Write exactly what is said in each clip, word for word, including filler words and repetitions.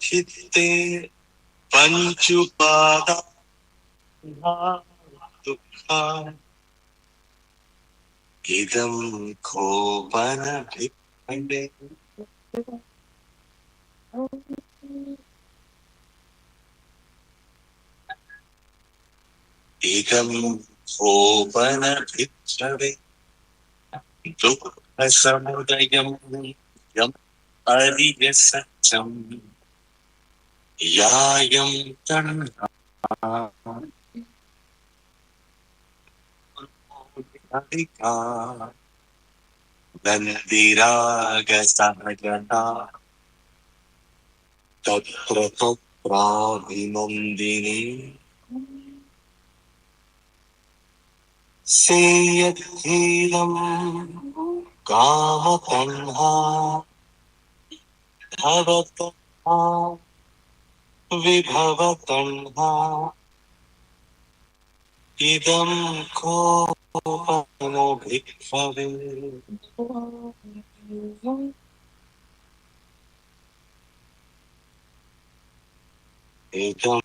चित्ते पञ्चुपादानहानि दुःखा। इदं खो पन भिक्खवे। इदं खो पन भिक्खवे दुःखसमुदयं यम् अरियसज्जं यायं तण्हा नन्दिरागसहगता तत्र तत्राभिनन्दिनी। सेयद्धीरं कामतण्हा भवतण्हा विभवतण्हा इदं खो पन भिक्खवे। इदं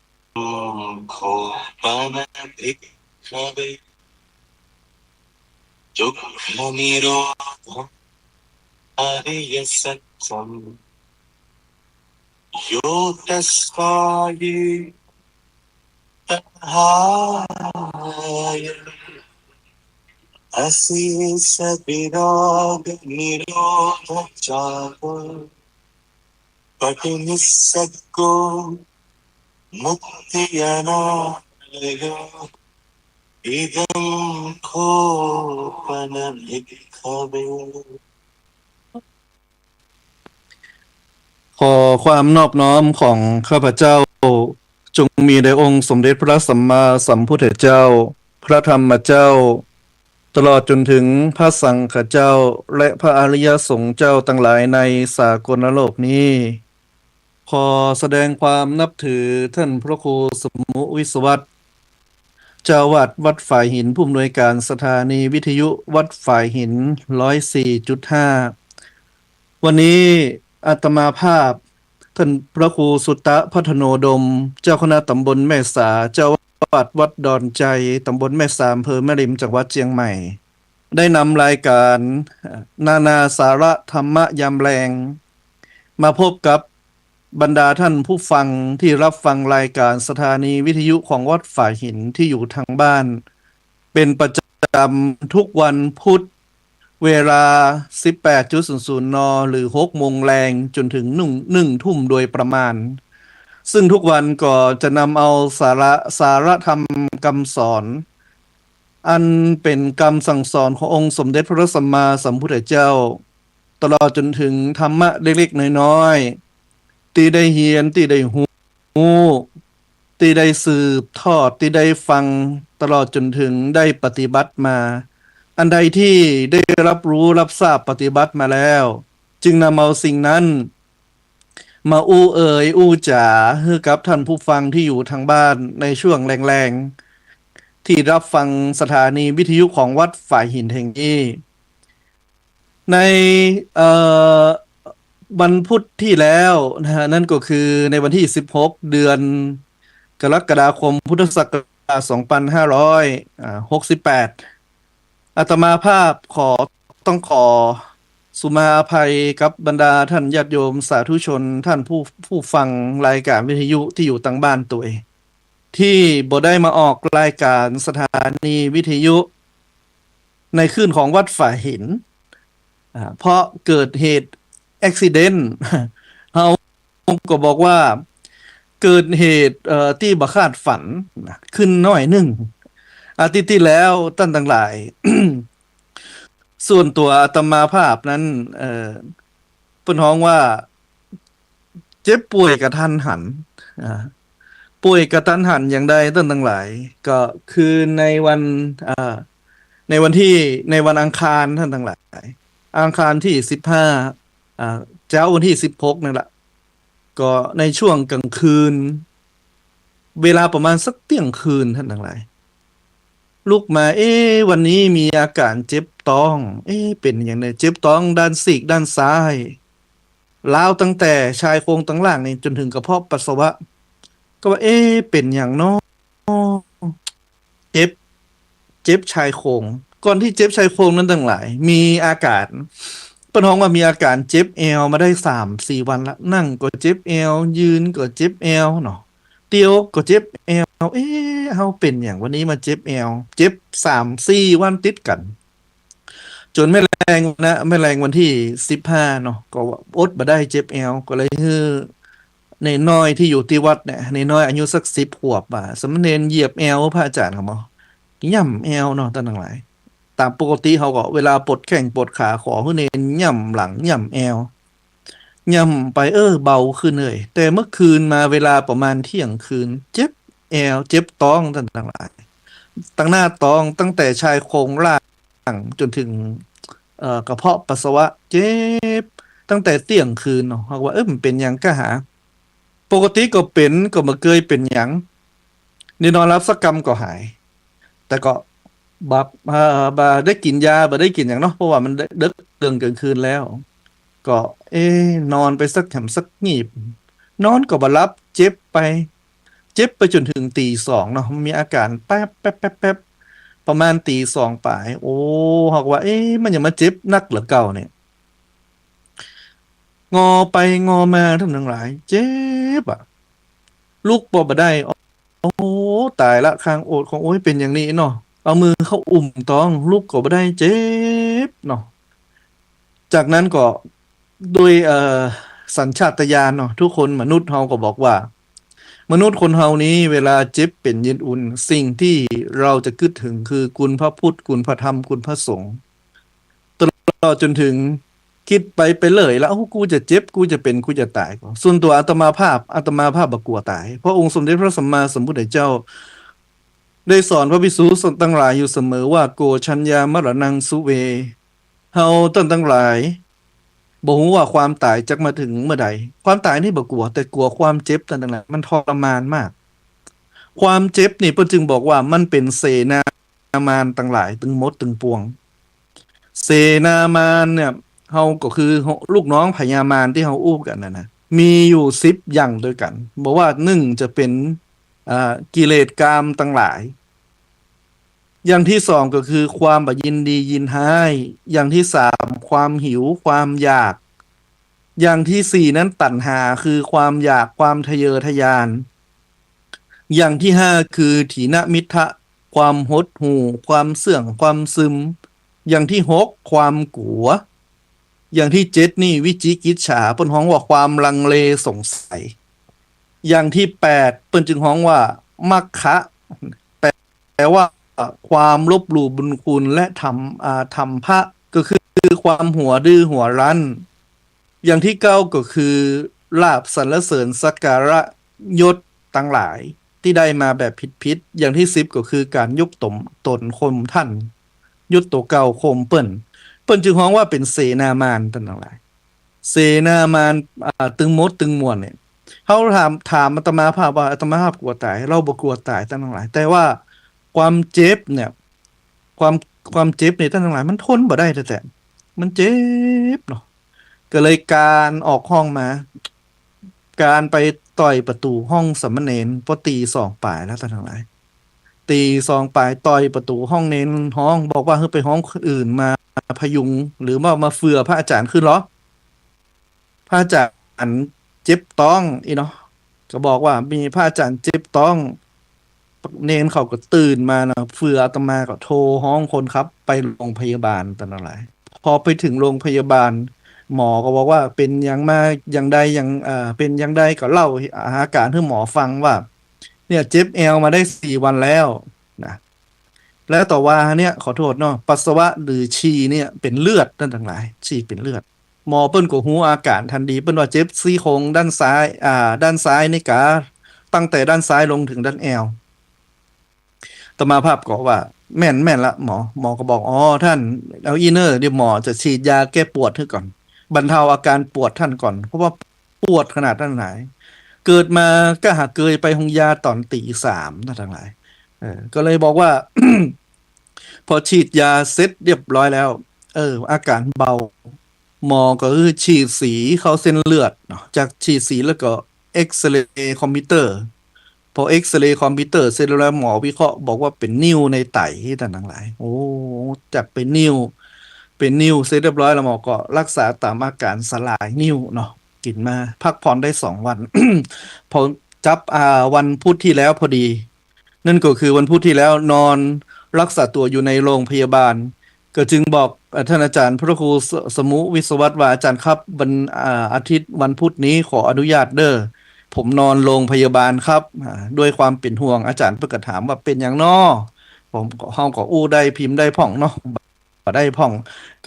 खो पन भिक्खवे दुःखनिरोधं अरियसज्जं यो तस्मायि तहाय अशेषविरागनिरोधजात पटुनिस्सग्गो मुक्ति अनालयो इदं खो पन भिक्खवे। ขอความนอบน้อมของข้าพเจ้า จงมีแด่องค์สมเด็จพระสัมมาสัมพุทธเจ้า พระธรรมเจ้า ตลอดจนถึงพระสังฆเจ้า และพระอริยสงฆ์เจ้าตังหลายในสากลโลกนี้ ขอแสดงความนับถือท่านพระครูสมุวิศวัตร เจ้าอาวาสวัดฝายหิน ผู้อำนวยการสถานีวิทยุวัดฝายหิน ร้อยสี่จุดห้า วันนี้อาตมาภาพ ท่านพระครูสุตตะพัฒโนดม เจ้าคณะตำบลแม่สา เจ้าอาวาสวัดดอนไจ ตำบลแม่สา อำเภอแม่ริม จังหวัดเชียงใหม่ ได้นำรายการ นานาสาระธรรมะยามแลง มาพบกับบรรดาท่านผู้ฟังที่รับฟังรายการสถานีวิทยุของวัดฝายหินที่อยู่ทางบ้าน เป็นประจำทุกวันพุธ เวลา สิบแปดจุดศูนย์ศูนย์ น. หรือ หกโมงแลง จนถึง หนึ่ง หนึ่งทุ่มโดยประมาณ ซึ่งทุกวันก็จะนำเอาสาระ สาระธรรมคำสอน อันเป็นคำสั่งสอนขององค์สมเด็จพระสัมมาสัมพุทธเจ้า ตลอดจนถึงธรรมะเล็กๆ น้อยๆ ตี้ได้เฮียน ตี้ได้ฮู้ ตี้ได้สืบทอด ตี้ได้ฟัง ตลอดจนถึงได้ปฏิบัติมา อันใดตี้ได้รับรู้รับทราบปฏิบัติมาแล้ว จึงนำเอาสิ่งนั้นมาอู้เอ่ยอู้จ๋าหื้อกับท่านผู้ฟังที่อยู่ทางบ้านในช่วงแลงๆ ตี้รับฟังสถานีวิทยุของวัดฝายหินแห่งนี้ ใน เอ่อ วันพุธที่แล้วนะฮะ นั่นก็คือในวันที่ สิบหก เดือนกรกฎาคม พุทธศักราช สองพันห้าร้อยหกสิบแปด อาตมาภาพขอ ต้องขอสุมาอภัยกับบรรดาท่านญาติโยมสาธุชน ท่านผู้ ผู้ฟังรายการวิทยุที่อยู่ตางบ้านตวย ตี้บ่ได้มาออกรายการสถานีวิทยุในคลื่นของวัดฝายหิน อ่า เพราะเกิดเหตุอุบัติเหตุ เฮาก็บอกว่าเกิดเหตุ เอ่อ ตี้บ่คาดฝันนะ ขึ้นหน้อยนึ่ง อาทิตย์ตี้แล้วต้านตังหลาย ส่วนตั๋วอาตมาภาพนั้น เอ่อ เปิ้นฮ้องว่า เจ็บป่วยกะทันหัน อ่า ป่วยกะทันหันอย่างใดต้านตังหลาย ก็คือในวัน อ่า ในวันตี้ ในวันอังคารต้านตังหลาย อังคารตี้ สิบห้า อ่า เจ๊าวันตี้ สิบหก นั่นแหละ ก็ในช่วงกลางคืน เวลาประมาณสักเตี้ยงคืนต้านตังหลาย ลุกมา เอ๊ะ วันนี้มีอาการเจ็บต๊อง เอ๊ะ เป๋นอย่างใด เจ็บต๊องด้านซีกด้านซ้าย ร้าวตั้งแต่ชายโครงตังล่างนี่จ๋นเถิงกระเพาะปัสสาวะ ก็ว่า เอ๊ะ เป๋นหยังน้อ เจ็บ เจ็บชายโครง ก่อนตี้เจ็บชายโครงนั้นตังหลาย มีอาก๋าน เปิ้นฮ้องว่ามีอาก๋านเจ็บแอวมาได้สามสี่วันละ นั่งก็เจ็บแอว ยืนก็เจ็บแอวเนาะ เตียวก็เจ็บแอว เอ๊ะ เฮาเป๋นหยังวันนี้มาเจ็บแอว เจ็บสามสี่วันติดกั๋น จ๋นแม่แลงนะ แม่แลงวันตี้สิบห้าเนาะ ก็อดบ่ได้เจ็บแอว ก็เลยหื้อเณรน้อยตี้อยู่ตี้วัดเนี่ย เณรน้อยอายุสักสิบขวบ ว่าสามเณรเหยียบแอวพระอาจ๋ารย์เขาบ่ ย่ำแอวเนาะ ต้านตังหลาย ต๋ามปกติเฮาก็เวลาปวดแข้งปวดขา ขอหื้อเณรย่ำหลังย่ำแอว ย่ำไป เออ เบาขึ้นเอย แต่เมื่อคืนมาเวลาประมาณเที่ยงคืน เจ็บแอว เจ็บต๊อง ต้านตังหลาย ตังหน้าต๊อง ตั้งแต่ชายโครงล่างจ๋นเถิง เอ่อ กระเพาะปัสสาวะ เจ็บ ตั้งแต่เที่ยงคืนเนาะ เฮาว่า เอ้ย มันเป๋นหยังก้าหา ปกติก็เป๋น ก็บ่เกยเป๋นหยัง นี่นอนหลับสักกำก็หาย แต่ก็บ่ เอ่อ บ่ได้กิ๋นยา บ่ได้กิ๋นหยังเนาะ เพราะว่ามันเดิ็กเดื่องก๋างคืนแล้ว ก็ เอ๊ะ นอนไปสักแหมสักงีบ นอนก็บ่หลับ เจ็บไป เจ็บไปจ๋นเถิงตี๋สองเนาะ มันมีอาก๋านแป๊บแป๊บแป๊บแป๊บ ประมาณตี๋สองป๋าย โอ้ เฮาก็ว่า เอ๊ะ มันหยังมาเจ็บนักเหลือเก่าเนี่ย งอไปงอมา ต้านตังหลาย เจ็บอะ ลุกก็บ่ได้ โอ้ ต๋ายละ ข้างโอดของ โอ๊ย เป๋นอย่างนี้เนาะ เอามือเข้าอุ้มต๊อง ลุกก็บ่ได้ เจ็บเนาะ จากนั้นก็โดย เอ่อ สัญชาตญาณเนาะ ทุกคน มนุษย์เฮาก็บอกว่า มนุษย์คนเฮานี้เวลาเจ็บเป๋นเย็นอุ่น สิ่งตี้เฮาจะกึ๊ดเถิงคือคุณพระพุทธ คุณพระธรรม คุณพระสงฆ์ ตลอดจ๋นเถิงกึ๊ดไป ไปเลยละ โอ้ กูจะเจ็บ กูจะเป๋น กูจะต๋าย ก็ ส่วนตั๋วอาตมาภาพ อาตมาภาพบ่กั๋วต๋าย เพราะองค์สมเด็จพระสัมมาสัมพุทธเจ้า ได้สอนพระภิกษุสงฆ์ตังหลายอยู่เสมอว่า โก ชัญญา มรณัง สุเว เฮาต้านตังหลาย บ่ฮู้ว่าความต๋ายจักมาเถิงเมื่อใด ความต๋ายนี่บ่กั๋ว แต่กั๋วความเจ็บ ต้านตังหลาย มันทรมานมาก ความเจ็บนี่เปิ้นจึงบอกว่ามันเป๋นเสนามารตังหลายตึงหมดตึงปวง เสนามารเนี่ย เฮาก็คือลูกน้องพญามารตี้เฮาอู้กั๋นน่ะนะ มีอยู่สิบอย่างตวยกั๋น บอกว่าหนึ่งจะเป๋น อ่า กิเลสกามตังหลาย อย่างตี้สองก็คือความบ่ยินดียินฮ้าย อย่างตี้สามความหิว ความอยาก อย่างตี้สี่นั้นตัณหา คือความอยาก ความทะเยอทะยาน อย่างตี้ห้าคือถีนมิทธะ ความหดหู่ ความเสื่อง ความซึม อย่างตี้หกความกั๋ว อย่างตี้เจ็ดนี่วิจิกิจฉา เปิ้นฮ้องว่าความลังเลสงสัย อย่างตี้แปดเปิ้นจึงฮ้องว่ามัคคะ แปลว่าความลบหลู่บุญคุณและธรรม อ่า ธรรมะ ก็คือความหัวดื้อหัวรั้น อย่างตี้เก้าก็คือลาภสรรเสริญสักการะยศตังหลายตี้ได้มาแบบผิดๆ อย่างตี้สิบก็คือก๋านยกต๋น ต๋นข่มต้าน ยกตั๋วเก่าข่มเปิ้น เปิ้นจึงฮ้องว่าเป๋นเสนามาร ต้านตังหลาย เสนามาร อ่า ตึงหมดตึงมวลเนี่ย เฮาถาม ถามอาตมาภาพว่าอาตมาภาพกั๋วต๋าย เฮาบ่กั๋วต๋าย ต้านตังหลาย แต่ว่าความเจ็บเนี่ย ความ ความเจ็บเนี่ย ต้านตังหลาย มันทนบ่ได้แต๊ๆ มันเจ็บเนาะ ก็เลยคลานออกห้องมา คลานไปต่อยประตู๋ห้องสามเณร ปอตี๋สองป๋ายแล้ว ต้านตังหลาย ตี๋สองป๋ายต่อยประตู๋ห้องเณรฮ้อง บอกว่าหื้อไปฮ้องคนอื่นมาพยุง หรือว่ามาเฟือพระอาจ๋ารย์ขึ้นเหรอ พระอาจ๋ารย์เจ็บต๊องอี้เนาะ ก็บอกว่ามีพระอาจ๋ารย์เจ็บต๊อง เณรเขาก็ตื่นมานะ เฟืออาตมาก็โทรฮ้องคนขับไปโรงพยาบาล ต้านตังหลาย พอไปเถิงโรงพยาบาล หมอก็บอกว่าเป๋นหยังมาอย่างใดอย่าง เอ่อ เป๋นอย่างใดก็เล่าอาก๋านหื้อหมอฟังว่า เนี่ยเจ็บแอวมาได้สี่วันแล้วนะ แล้วต่อว่าเนี่ย ขอโทษเนาะ ปัสสาวะหรือฉี่เนี่ยเป๋นเลือด ต้านตังหลาย ฉี่เป๋นเลือด หมอเปิ้นก็ฮู้อาก๋านทันดี เปิ้นว่าเจ็บซี่โครงด้านซ้าย อ่า ด้านซ้ายนี่กา ตั้งแต่ด้านซ้ายลงเถิงด้านแอว อาตมาภาพก็ว่าแม่น แม่นละหมอ หมอก็บอก อ๋อ ต้านเอาอี้เน่อ เดี๋ยวหมอจะฉีดยาแก้ปวดหื้อก่อน บรรเทาอาการปวดต้านก่อน เพราะว่าปวดขนาดนั้นหลาย เกิดมาก็หาเกยไปโฮงยาต๋อนตี๋สาม ต้านตังหลาย เออ ก็เลยบอกว่า พอฉีดยาเสร็จเรียบร้อยแล้ว เออ อาก๋านเบา หมอก็คือฉีดสีเข้าเส้นเลือดเนาะ จากฉีดสีแล้วก็เอกซเรย์คอมพิวเตอร์ พอเอกซเรย์คอมพิวเตอร์เสร็จแล้ว หมอวิเคราะห์บอกว่าเป๋นนิ่วในไต ต้านตังหลาย โอ้ จากเป๋นนิ่ว เป๋นนิ่วเสร็จเรียบร้อยแล้ว หมอก็รักษาต๋ามอาก๋านสลายนิ่วเนาะ กิ๋นมาพักผ่อนได้สองวัน พอจับ อ่า วันพุธตี้แล้วพอดี นั่นก็คือวันพุธตี้แล้วนอนรักษาตั๋วอยู่ในโรงพยาบาล ก็จึงบอก เอ่อ ต้านอาจ๋ารย์พระครูส- สมุวิศวัตว่า อาจ๋ารย์ครับ วัน อ่า อาทิตย์วันพุธนี้ขออนุญาตเด้อ ผมนอนโรงพยาบาลครับ อ่า ด้วยความเป๋นห่วง อาจ๋ารย์เปิ้นก็ถามว่าเป๋นหยังน้อ ผมก็ เฮาก็อู้ได้พิมพ์ได้พ่องเนาะ บ่ได้พ่อง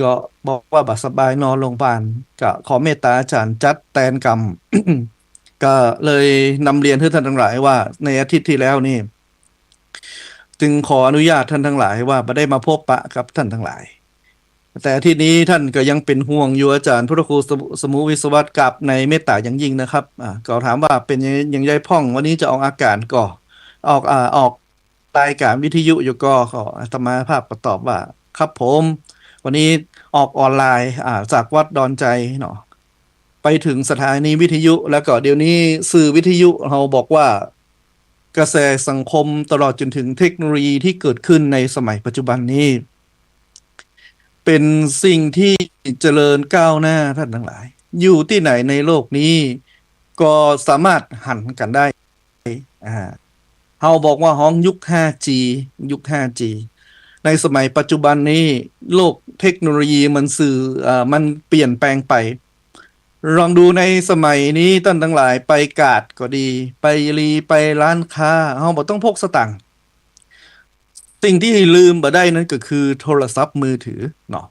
ก็บอกว่าบ่สบายนอนโรงพยาบาล ก็ขอเมตต๋าอาจ๋ารย์จัดแตนกำ ก็เลยนำเรียนหื้อต้านตังหลายว่าในอาทิตย์ตี้แล้วนี่ จึงขออนุญาตต้านตังหลายว่าบ่ได้มาพบปะกับต้านตังหลาย แต่อาทิตย์นี้ต้านก็ยังเป๋นห่วงอยู่ อาจ๋ารย์พระครูสมุ- สมุวิศวัตกราบในเมตต๋าอย่างยิ่งนะครับ อ่า ก็ถามว่าเป๋นหยัง หยังใดพ่อง วันนี้จะออกอากาศก่อ ออก อ่า ออกรายการวิทยุอยู่ก่อ ก็อาตมาภาพก็ตอบว่า ครับผม วันนี้ออกออนไลน์ อ่า จากวัดดอนไจเนาะ ไปเถิงสถานีวิทยุ แล้วก็เดี๋ยวนี้สื่อวิทยุเฮาบอกว่า กระแสสังคมตลอดจนถึงเทคโนโลยีที่เกิดขึ้นในสมัยปัจจุบันนี้ เป๋นสิ่งที่เจริญก้าวหน้าต้านตังหลาย อยู่ตี้ไหนในโลกนี้ก็สามารถหันกั๋นได้ อ่า เฮาบอกว่าฮ้องยุค ห้าจี ยุค ห้าจี ในสมัยปัจจุบันนี้ โลกเทคโนโลยีมันสื่อ เอ่อ มันเปลี่ยนแปลงไป ลองดูในสมัยนี้ต้านตังหลายไปกาดก็ดี ไปรี ไปร้านค้า เฮาบ่ต้องพกสตางค์ สิ่งที่ลืมบ่ได้นั้นก็คือโทรศัพท์มือถือเนาะ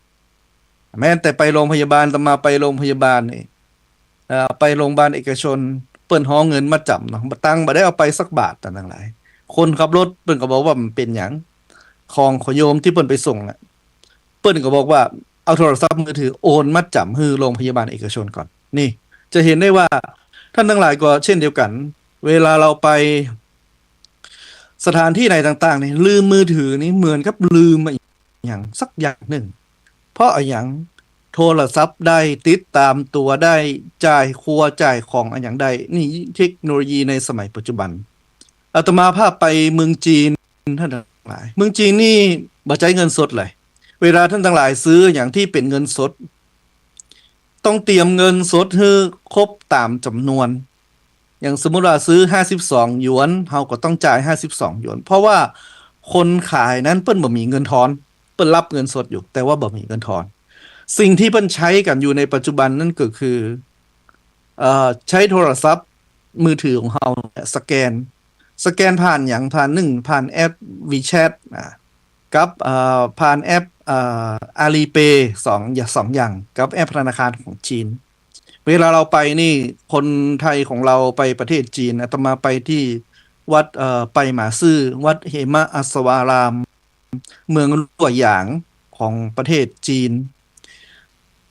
แม้แต่ไปโรงพยาบาล อาตมาไปโรงพยาบาลนี่ เอ่อ ไปโรงพยาบาลเอกชน เปิ้นฮ้องเงินมัดจ๋ำเนาะ บ่ ตังค์บ่ได้เอาไปสักบาท ต้านตังหลาย คนขับรถเปิ้นก็บอกว่าบ่เป๋นหยัง ของของโยมตี้เปิ้นไปส่งน่ะ เปิ้นก็บอกว่าเอาโทรศัพท์มือถือโอนมัดจ๋ำหื้อโรงพยาบาลเอกชนก่อน นี่ จะเห็นได้ว่าต้านตังหลายก็เช่นเดียวกั๋น เวลาเฮาไปสถานตี้ไหนต่างๆ นี่ ลืมมือถือนี่เหมือนกับลืมอะหยังสักอย่างนึ่ง เพราะอะหยัง โทรศัพท์ได้ ติดต๋ามตั๋วได้ จ่ายครัวจ่ายของอะหยังได้ นี่เทคโนโลยีในสมัยปัจจุบัน อาตมาภาพไปเมืองจีน ต้านตังหลาย เมืองจีนนี่บ่ใจ๊เงินสดเลย เวลาต้านตังหลายซื้ออะหยังตี้เป๋นเงินสด ต้องเตรียมเงินสดหื้อครบต๋ามจ๋ำนวน อย่างสมมุติว่าซื้อห้าสิบสองหยวน เฮาก็ต้องจ่ายห้าสิบสองหยวน เพราะว่าคนขายนั้นเปิ้นบ่มีเงินทอน เปิ้นฮับเงินสดอยู่ แต่ว่าบ่มีเงินทอน สิ่งตี้เปิ้นใจ๊กั๋นอยู่ในปัจจุบันนั้นก็คือ เอ่อ ใจ๊โทรศัพท์มือถือของเฮาเนี่ยสแกน สแกนผ่านหยัง ผ่านนึ่ง ผ่านแอป วีแชท อ่า กับ เอ่อ ผ่านแอป เอ่อ อาลีเพย์ สอง อย่าง สองอย่าง กับแอปธนาคารของจีน เวลาเฮาไปนี่ คนไทยของเฮาไปประเทศจีน อาตมาไปตี้วัด เอ่อ ไปหมาซื่อ วัดเหมะอัศวาราม เมืองลั่วหยางของประเทศจีน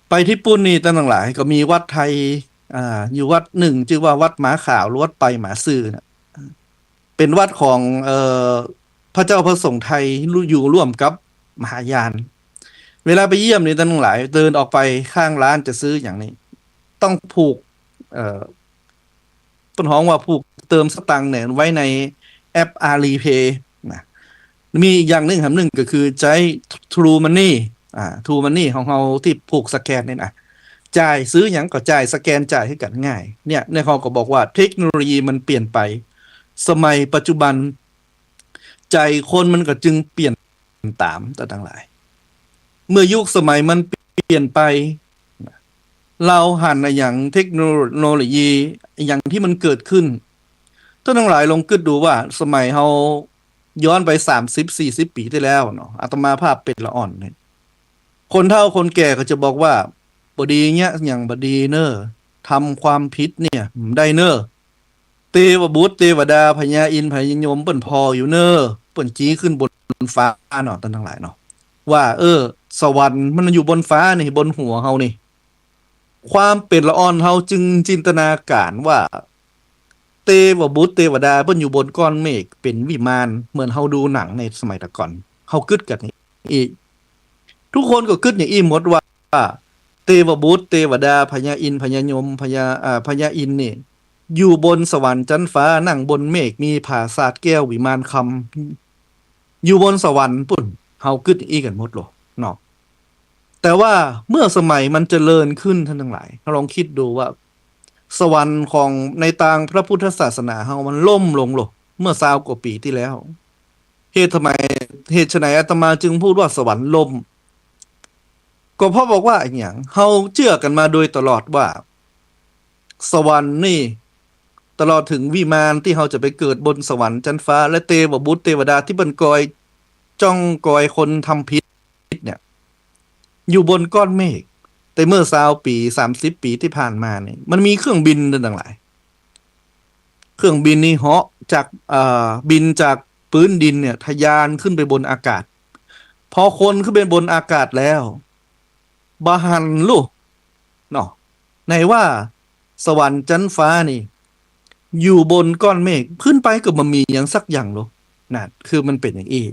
ไปตี้ปุ้นนี่ต้านตังหลายก็มีวัดไทย อ่า อยู่วัดนึ่ง จื้อว่าวัดหมาขาว หรือวัดไปหมาซื่อน่ะ เป๋นวัดของ เอ่อ พระเจ้าพระสงฆ์ไทย อยู่ร่วมกับมหายาน เวลาไปเยี่ยมนี่ต้านตังหลาย เดินออกไปข้างร้านจะซื้ออะหยังนี่ ต้องผูก เอ่อ เปิ้นฮ้องว่าผูกเติมสตางค์เนี่ยไว้ในแอปอาลีเพย์นะ มีอีกอย่างนึ่ง หำนึ่งก็คือใจ๊ทรูมันนี่ อ่า ทรูมันนี่ของเฮาตี้ผูกสแกนนี่นะ จ่าย ซื้อหยังก็จ่าย สแกนจ่ายหื้อกั๋นง่าย เนี่ย เนี่ยเฮาก็บอกว่าเทคโนโลยีมันเปลี่ยนไป สมัยปัจจุบัน ใจ๋คนมันก็จึงเปลี่ยนต๋าม ต้านตังหลาย เมื่อยุคสมัยมันเปลี่ยนไป เฮาหันอะหยังเทคโนโลยีอะหยังตี้มันเกิดขึ้น ต้านตังหลายลองกึ๊ดดูว่าสมัยเฮาย้อนไปสามสิบสี่สิบปี๋ตี้แล้วเนาะ อาตมาภาพเป๋นละอ่อนเนี่ย คนเฒ่าคนแก่ก็จะบอกว่า บ่ดีเนี่ย หยังบ่ดีเน่อ ทำความผิดเนี่ยบ่ได้เน่อ เตวบุตรเตวดาพญาอินทร์พญายมเปิ้นผ่ออยู่เน่อ เปิ้นจี๊ขึ้นบนฟ้าเนาะ ต้านตังหลายเนาะ ว่า เออ สวรรค์มันอยู่บนฟ้านี่ บนหัวเฮานี่ ความเป๋นละอ่อนเฮาจึงจินตนาก๋ารว่า เตวบุตรเตวดาเปิ้นอยู่บนก้อนเมฆเป๋นวิมาน เหมือนเฮาดูหนังในสมัยตะก่อน เฮากึ๊ดกั๋นอย่างอี้ ทุกคนก็กึ๊ดอย่างอี้หมดว่า เตวบุตร เตวดา พญาอินทร์ พญายม พญา อ่า พญาอินทร์นี่ อยู่บนสวรรค์จั๊นฟ้า นั่งบนเมฆ มีผาสาทแก้ว วิมานคำ อยู่บนสวรรค์ปู๊น เฮากึ๊ดอี้กั๋นหมดโลเนาะ แต่ว่าเมื่อสมัยมันเจริญขึ้น ต้านตังหลาย เฮาลองกึ๊ดดูว่า สวรรค์ของในตางพระพุทธศาสนาเฮามันล่มลงโล เมื่อซาวกว่าปี๋ตี้แล้ว เหตุไฉน เหตุไฉนอาตมาจึงพูดว่าสวรรค์ล่ม ก็เพราะบอกว่าอะหยัง เฮาเจื้อกั๋นมาโดยตลอดว่า สวรรค์นี่ ตลอดเถิงวิมานตี้เฮาจะไปเกิดบนสวรรค์จั๊นฟ้า และเตวบุตรเตวดาตี้เปิ้นกอย จ้องกอยคนทำผิดเนี่ย อยู่บนก้อนเมฆ แต่เมื่อซาวปี๋ สามสิบปี๋ตี้ผ่านมานี่ มันมีเครื่องบินต้านตังหลาย เครื่องบินนี่เหาะจาก เอ่อ บินจากพื้นดินเนี่ย ทะยานขึ้นไปบนอากาศ พอคนขึ้นไปบนอากาศแล้ว บ่หันลูเนาะ ไหนว่าสวรรค์จั๊นฟ้านี่ อยู่บนก้อนเมฆ ขึ้นไปก็บ่มีหยังสักอย่างโล นั่นคือมันเป๋นอย่างอี้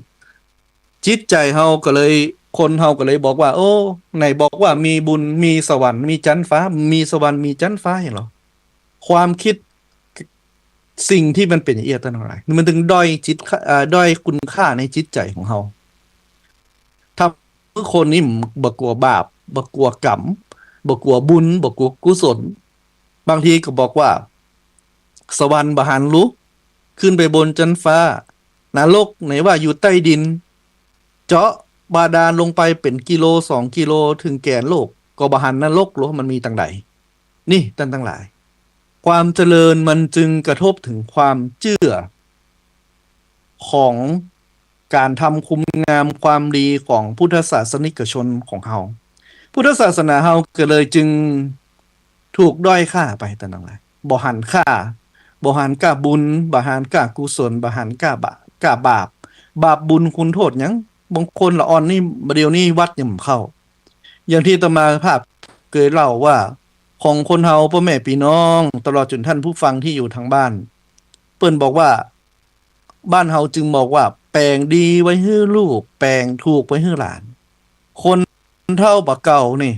จิตใจ๋เฮาก็เลย คนเฮาก็เลยบอกว่า โอ้ ไหนบอกว่ามีบุญ มีสวรรค์ มีจั๊นฟ้า มีสวรรค์ มีจั๊นฟ้าหั้นลอ ความกึ๊ด สิ่งตี้มันเป๋นอย่างอี้ต้านตังหลาย มันจึงด้อยจิตค่า เอ่อ ด้อยคุณค่าในจิตใจ๋ของเฮา ถ้าคนนี่บ่กั๋วบาป บ่กั๋วกรรม บ่กั๋วบุญ บ่กั๋วกุศล บางทีก็บอกว่า สวรรค์บ่หันลู ขึ้นไปบนจั๊นฟ้า นรกไหนว่าอยู่ใต้ดิน เจาะบาดาลลงไปเป๋นกิโลสองกิโลเถิงแกนโลก ก็บ่หันนรกโล มันมีตังใด นี่ต้านตังหลาย ความเจริญมันจึงกระทบเถิงความเจื้อ ของก๋านทำคุณงามความดีของพุทธศาสนิกชนของเฮา พุทธศาสนาเฮาก็เลยจึงถูกด้อยค่าไปต้านตังหลาย บ่หันค่า บ่หันก้าบุญ บ่หันก้ากุศล บ่หันก้าบาป ก้าบาป บาปบุญคุณโต้ษหยัง บางคนละอ่อนนี่ บ่าเดี่ยวนี้วัดยังบ่เข้า อย่างตี้อาตมาภาพเกยเล่าว่า ของคนเฮาป้อแม่ปี้น้อง ตลอดจ๋นต้านผู้ฟังตี้อยู่ตางบ้าน เปิ้นบอกว่า บ้านเฮาจึงบอกว่า แป๋งดีไว้หื้อลูก แป๋งถูกไว้หื้อหลาน คนเฒ่าบ่าเก่านี่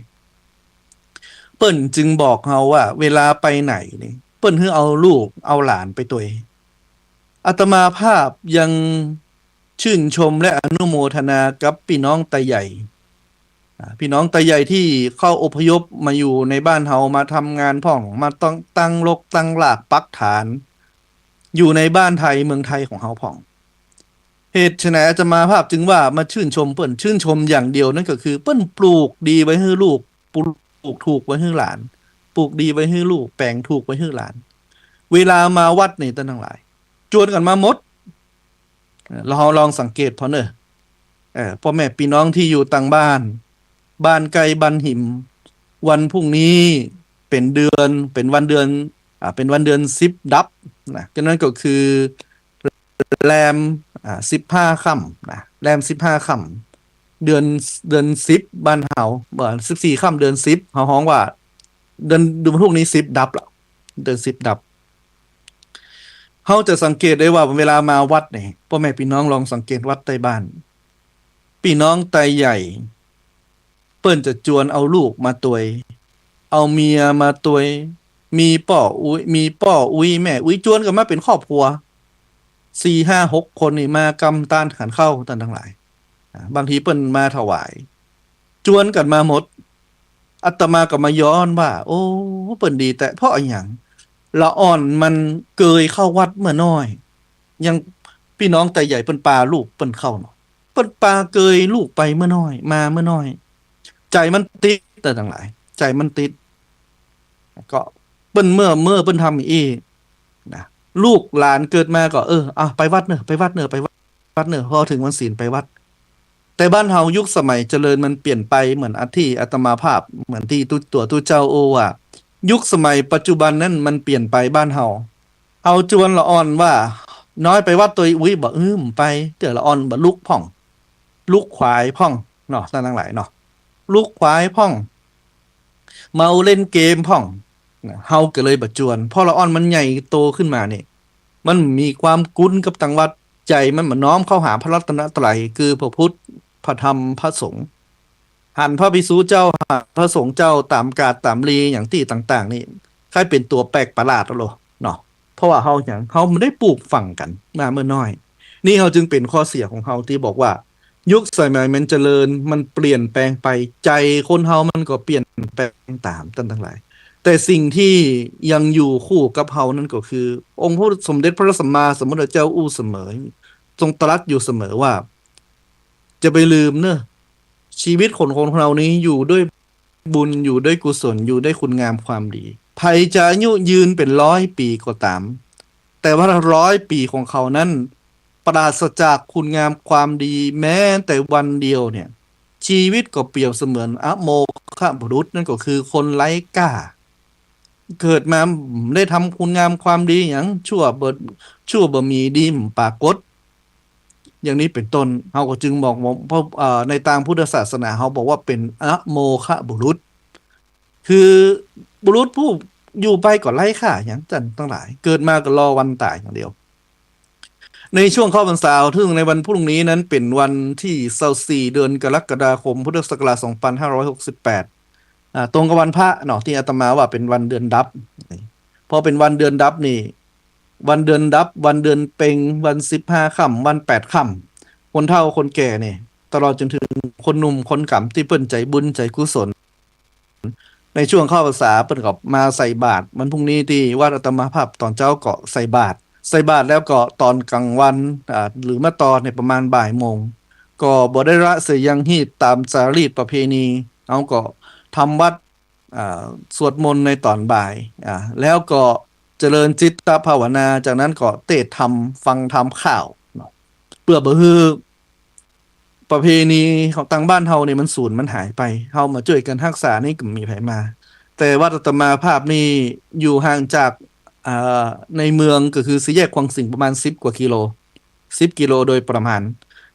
เปิ้นจึงบอกเฮาว่า เวลาไปไหนนี่ เปิ้นหื้อเอาลูกเอาหลานไปตวย อาตมาภาพยัง ชื่นชมและอนุโมทนากับปี้น้องไตใหญ่ อ่า ปี้น้องไตใหญ่ตี้เข้าอพยพมาอยู่ในบ้านเฮา มาทำงานพ่อง มาตั้ง ตั้งรกตั้งรากปักฐาน อยู่ในบ้านไทยเมืองไทยของเฮาพ่อง เหตุไฉนอาตมาภาพจึงว่ามาชื่นชมเปิ้น ชื่นชมอย่างเดียว นั่นก็คือเปิ้นปลูกดีไว้หื้อลูก ปลูกถูกไว้หื้อหลาน ปลูกดีไว้หื้อลูก แป๋งถูกไว้หื้อหลาน เวลามาวัดนี่ต้านตังหลาย จวนกั๋นมาหมด เอ่อ เฮาลองสังเกตผ่อเน่อ เอ่อ ป้อแม่ปี้น้องตี้อยู่ตางบ้าน บ้านใก้บ้านหิม วันพรุ่งนี้เป๋นเดือน เป๋นวันเดือน อ่า เป๋นวันเดือนสิบดับนะ ก็นั่นก็คือแรม อ่า สิบห้าค่ำนะ แรมสิบห้าค่ำ เดือน เดือนสิบบ้านเฮา เอ่อ สิบสี่ค่ำเดือนสิบ เฮาฮ้องว่า เดือน เดือนพรุ่งนี้สิบดับละ เดือนสิบดับ เฮาจะสังเกตได้ว่าเวลามาวัดนี่ ป้อแม่ปี้น้องลองสังเกตวัดใต้บ้าน ปี้น้องไตใหญ่ เปิ้นจะจวนเอาลูกมาตวย เอาเมียมาตวย มีป้ออุ๊ย มีป้ออุ๊ย แม่อุ๊ย จวนกั๋นมาเป๋นครอบครัว สี่ห้าหกคนนี่ มากำตานขันข้าวต้านตังหลาย อ่า บางทีเปิ้นมาถวาย จวนกั๋นมาหมด อาตมาก็มาย้อนว่า โอ้ เปิ้นดีแต๊ เพราะอะหยัง ละอ่อนมันเกยเข้าวัดเมื่อน้อย อย่างปี้น้องไตใหญ่เปิ้นปาลูกเปิ้นเข้าเนาะ เปิ้นปาเกยลูกไปเมื่อน้อย มาเมื่อน้อย ใจ๋มันติดต้านตังหลาย ใจ๋มันติด ก็เปิ้นเมื่อ เมื่อเปิ้นทำอี้นะ ลูกหลานเกิดมาก็ เออ อ่ะ ไปวัดเน่อ ไปวัดเน่อ ไปวัดเน่อ พอเถิงวันศีลไปวัด แต่บ้านเฮายุคสมัยเจริญมันเปลี่ยนไป เหมือนอา ตี้อาตมาภาพ เหมือนตี้ตุ๊ ตั๋วตุ๊เจ้าโอ้ว่า ยุคสมัยปัจจุบันนั้นมันเปลี่ยนไปบ้านเฮา เฮาจวนละอ่อนว่า น้อยไปวัดตวย อุ๊ย บ่ อืม ไป เตื้อละอ่อนบ่ลุกพ่อง ลุกขวายพ่องเนาะ ต้านตังหลายเนาะ ลุกขวายพ่อง เมาเล่นเกมพ่องนะ เฮาก็เลยบ่จวน เพราะละอ่อนมันใหญ่โตขึ้นมานี่ มันมีความกุ๊นกับตางวัด ใจ๋มันบ่น้อมเข้าหาพระรัตนตรัย คือพระพุทธ พระธรรม พระสงฆ์ หันพระภิกษุเจ้า หันพระสงฆ์เจ้าต๋ามกาดต๋ามรีอย่างตี้ต่างๆ นี่ ใค่เป๋นตั๋วแปลกประหลาดเอาโลดเนาะ เพราะว่าเฮาหยัง เฮาบ่ได้ปลูกฝังกั๋นมาเมื่อน้อย นี่เฮาจึงเป๋นข้อเสียของเฮาตี้บอกว่า ยุคสมัยมันเจริญ มันเปลี่ยนแปลงไป ใจ๋คนเฮามันก็เปลี่ยนแปลงต๋าม ต้านตังหลาย แต่สิ่งตี้ยังอยู่คู่กับเฮานั้นก็คือ องค์พระสมเด็จพระสัมมาสัมพุทธเจ้าอู้เสมอ ทรงตรัสอยู่เสมอว่า จะไปลืมเน่อ ชีวิตของคนเฮานี้อยู่ด้วยบุญ อยู่ด้วยกุศล อยู่ด้วยคุณงามความดี ใผจะอายุยืนเป๋นร้อยปี๋ก็ต๋าม แต่ว่าร้อยปี๋ของเขานั้น ปราศจากคุณงามความดีแม้แต่วันเดียวเนี่ย ชีวิตก็เปรียบเสมือนอโมฆะบุรุษ นั่นก็คือคนไร้ค่า เกิดมาบ่ได้ทำคุณงามความดีหยัง ชั่วบ่ ชั่วบ่มี ดีบ่ปรากฏ อย่างนี้เป๋นต้น เฮาก็จึงบอกว่า เพราะ เอ่อ ในตางพุทธศาสนา เฮาบอกว่าเป๋นอโมฆะบุรุษ คือบุรุษผู้อยู่ไปก็ไร้ค่าหยัง ต้านตังหลาย เกิดมาก็รอวันต๋ายอย่างเดียว ในช่วงเข้าพรรษา ซึ่งในวันพรุ่งนี้นั้นเป๋นวันตี้ซาวสี่ เดือนกรกฎาคม พุทธศักราชสองพันห้าร้อยหกสิบแปด อ่า ตรงกับวันพระเนาะ ตี้อาตมาว่าเป๋นวันเดือนดับ พอเป๋นวันเดือนดับนี่ วันเดือนดับ วันเดือนเพ็ญ วันสิบห้าค่ำ วันแปดค่ำ คนเฒ่าคนแก่นี่ ตลอดจ๋นเถิงคนหนุ่มคนก๋ำตี้เปิ้นใจ๋บุญใจ๋กุศล ในช่วงเข้าพรรษาเปิ้นก็มาใส่บาตร วันพรุ่งนี้ตี้วัดอาตมาภาพต๋อนเจ๊าก็ใส่บาตร ใส่บาตรแล้วก็ต๋อนก๋างวัน อ่า หรือมาต่อในประมาณบ่ายโมง ก็บ่ได้ละเสียยังฮีตต๋ามจารีตประเพณี เฮาก็ทำวัตร อ่า สวดมนต์ในต๋อนบ่าย อ่า แล้วก็เจริญจิตตภาวนา จากนั้นก็เตศน์ธรรม ฟังธรรมข่าวเนาะ เปื้อบ่หื้อประเพณีของตางบ้านเฮานี่มันสูญมันหายไป เฮามาจ้วยกั๋นฮักษานี่ก็บ่มีใผมา แต่วัดอาตมาภาพนี่อยู่ห่างจาก อ่า ในเมืองก็คือสี่แยกขวางสิงห์ประมาณสิบกว่ากิโล สิบกิโลโดยประมาณ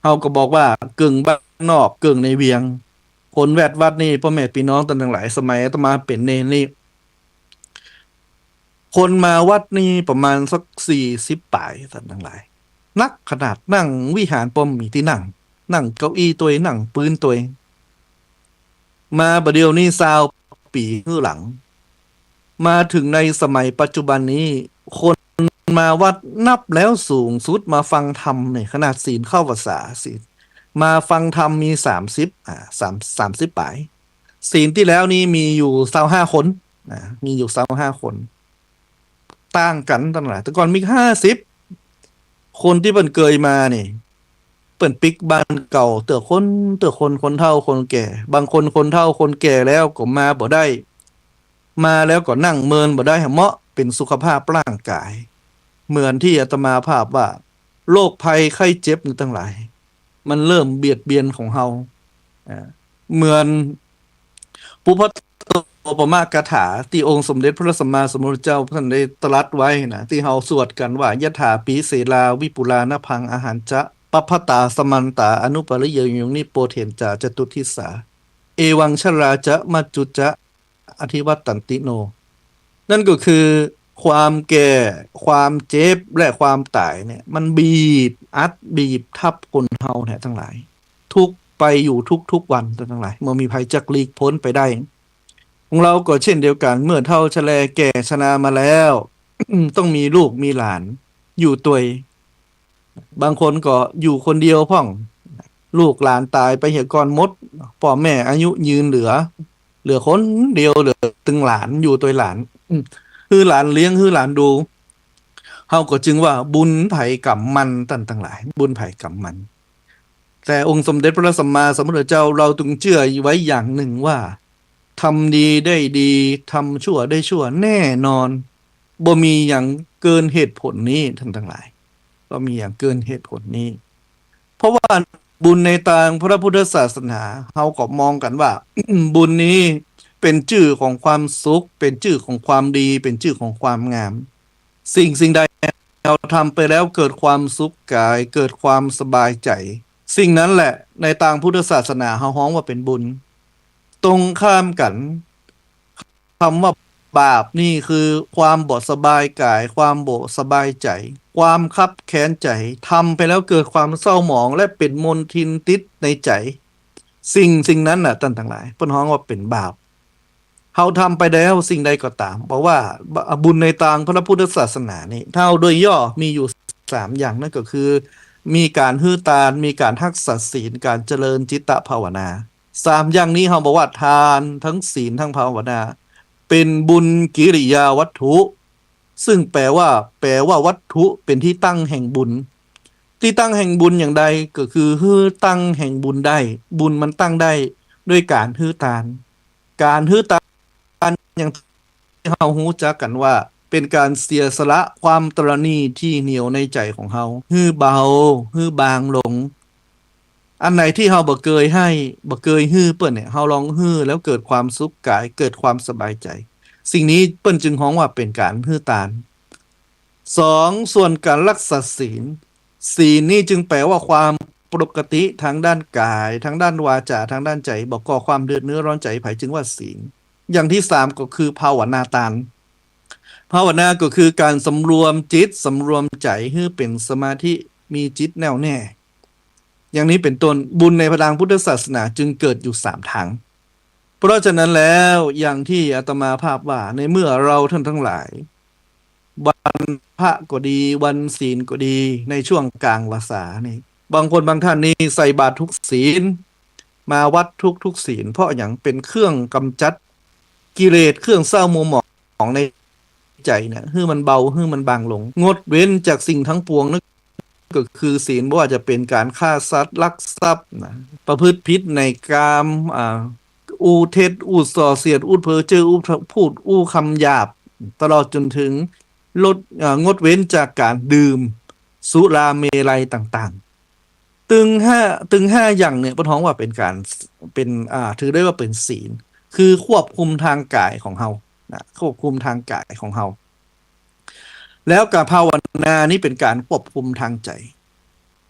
เฮาก็บอกว่าเกิ่งบ้านนอกเกิ่งในเวียง คนแวดวัดนี่ ป้อแม่ปี้น้องต้านตังหลาย สมัยอาตมาเป๋นเณรนี่ คนมาวัดนี่ประมาณสักสี่สิบป๋าย ต้านตังหลาย นักขนาด นั่งวิหารบ่มีตี้นั่ง นั่งเก้าอี้ตวย นั่งปื๊นตวย มาบ่าเดี่ยวนี้ซาวปี๋หื้อหลัง มาเถิงในสมัยปัจจุบันนี้ คนมาวัดนับแล้วสูงสุดมาฟังธรรมเนี่ย ขนาดศีลเข้าพรรษา ศีล มาฟังธรรมมีสามสิบ อ่า สาม สามสิบป๋าย ศีลตี้แล้วนี่มีอยู่ซาวห้าคน นะ มีอยู่ซาวห้าคน ต่างกั๋นต้านตังหลาย แต่ก่อนมีห้าสิบ คนตี้เปิ้นเกยมานี่ เปิ้นปิ๊กบ้านเก่า เตื้อคน เตื้อคน คนเฒ่าคนแก่ บางคนคนเฒ่าคนแก่แล้วก็มาบ่ได้ มาแล้วก็นั่งเมินบ่ได้ เมาะเป๋นสุขภาพร่างกาย เหมือนตี้อาตมาภาพว่า โรคภัยไข้เจ็บนี่ตังหลาย มันเริ่มเบียดเบียนของเฮา อ่า เหมือนปุพพะโตปมะกถาตี้องค์สมเด็จพระสัมมาสัมพุทธเจ้าท่านได้ตรัสไว้นะ ตี้เฮาสวดกั๋นว่า ยะถาปิเสลาวิปุลานะภัง อาหันจะ ปัพพะตา สมันตา อนุปะริเยโย นิโปเทนจา จตุทธิสสา เอวังชราจะ มัจจุจะ อธิวัตตันติโน นั่นก็คือความแก่ ความเจ็บ และความต๋ายเนี่ย มันบีบอัด บีบทับคนเฮาเนี่ยตังหลาย ทุกข์ไปอยู่ทุกๆวันตังหลาย บ่มีใผจักหลีกป๊นไปได้ ของเฮาก็เช่นเดียวกั๋น เมื่อเฒ่าชะแลแก่ชรามาแล้ว ต้องมีลูกมีหลานอยู่ตวย บางคนก็อยู่คนเดียวพ่อง ลูกหลานต๋ายไปเหียก่อนหมด ป้อแม่อายุยืนเหลือ เหลือคนเดียว เหลือตึงหลาน อยู่ตวยหลาน อืม หื้อหลานเลี้ยง หื้อหลานดู เฮาก็จึงว่าบุญใผก๋รรมมันต้านตังหลาย บุญใผก๋รรมมัน แต่องค์สมเด็จพระสัมมาสัมพุทธเจ้า เฮาต้องเจื้อไว้อย่างนึ่งว่า ทำดีได้ดี ทำชั่วได้ชั่วแน่นอน บ่มีหยังเกินเหตุผลนี้ต้านตังหลาย บ่มีหยังเกินเหตุผลนี้ เพราะว่าบุญในตางพระพุทธศาสนา เฮาก็มองกั๋นว่า บุญนี้เป๋นจื้อของความสุข เป๋นจื้อของความดี เป๋นจื้อของความงาม สิ่งสิ่งใดเฮาทำไปแล้วเกิดความสุขกาย เกิดความสบายใจ๋ สิ่งนั้นแหละในตางพุทธศาสนาเฮาฮ้องว่าเป๋นบุญ ตรงข้ามกั๋น กำว่าบาปนี่คือความบ่สบายกาย ความบ่สบายใจ๋ ความคับแค้นใจ๋ ทำไปแล้วเกิดความเศร้าหมองและเป๋นมลทินติดในใจ๋ สิ่งสิ่งนั้นน่ะ ต้านตังหลาย เปิ้นฮ้องว่าเป๋นบาป เฮาทำไปแล้วสิ่งใดก็ต๋าม บอกว่าบุญในตางพระพุทธศาสนานี่ ถ้าเอาโดยย่อมีอยู่สามอย่าง นั้นก็คือ มีก๋านหื้อตาน มีก๋านฮักษาศีล ก๋านเจริญจิตตภาวนา สามอย่างนี้เฮาบอกว่าทาน ตึงศีล ตึงภาวนา เป๋นบุญกิริยาวัตถุ ซึ่งแปลว่า แปลว่าวัตถุเป๋นตี้ตั้งแห่งบุญ ตี้ตั้งแห่งบุญอย่างใด ก็คือหื้อตั้งแห่งบุญได้ บุญมันตั้งได้ด้วยก๋านหื้อตาน ก๋านหื้อตานอย่างตี้เฮาฮู้จักกั๋นว่า เป๋นก๋านเสียสละความตระหนี่ตี้เหนียวในใจ๋ของเฮา หื้อเบา หื้อบางลง อันไหนตี้เฮาบ่เกยหื้อ บ่เกยหื้อเปิ้นเนี่ย เฮาลองหื้อแล้วเกิดความสุขก๋าย เกิดความสบายใจ๋ สิ่งนี้เปิ้นจึงฮ้องว่าเป๋นก๋านหื้อตาน สอง ส่วนก๋านฮักษาศีล ศีลนี่จึงแปลว่าความปกติตางด้านก๋าย ตางด้านวาจ๋า ตางด้านใจ๋ บ่ก่อความเดือดเนื้อร้อนใจ๋ใผ จึงว่าศีล อย่างตี้สามก็คือภาวนาตาน ภาวนาก็คือก๋านสำรวมจิต สำรวมใจ๋ หื้อเป๋นสมาธิ มีจิตแน่วแน่ อย่างนี้เป๋นต้น บุญในตางพุทธศาสนาจึงเกิดอยู่สามตาง เพราะฉะนั้นแล้ว อย่างตี้อาตมาภาพว่า ในเมื่อเฮาต้านตังหลาย วันพระก็ดี วันศีลก็ดี ในช่วงก๋างพรรษานี่ บางคนบางต้านนี่ใส่บาตรทุกศีล มาวัดทุกๆ ศีล เพราะหยัง เป๋นเครื่องก๋ำจัดกิเลส เครื่องเศร้ามัวหมองในใจ๋เนี่ย หื้อมันเบา หื้อมันบางลง งดเว้นจากสิ่งตังปวง นั่นก็คือศีล บ่ว่าจะเป๋นก๋านฆ่าสัตว์ ลักทรัพย์นะ ประพฤติผิดในกาม อ่า อู้เท็จ อู้ส่อเสียด อู้เพ้อเจ้อ อู้พูด อู้กำหยาบ ตลอดจ๋นเถิงลด อ่า งดเว้นจากก๋านดื่มสุราเมรัยต่างๆ ตึงห้า ตึงห้าอย่างเนี่ย เปิ้นฮ้องว่าเป๋นก๋าน เป๋น อ่า ถือได้ว่าเป๋นศีล คือควบคุมตางก๋ายของเฮานะ ควบคุมตางก๋ายของเฮา แล้วก็ภาวนานี่เป๋นก๋านควบคุมตางใจ๋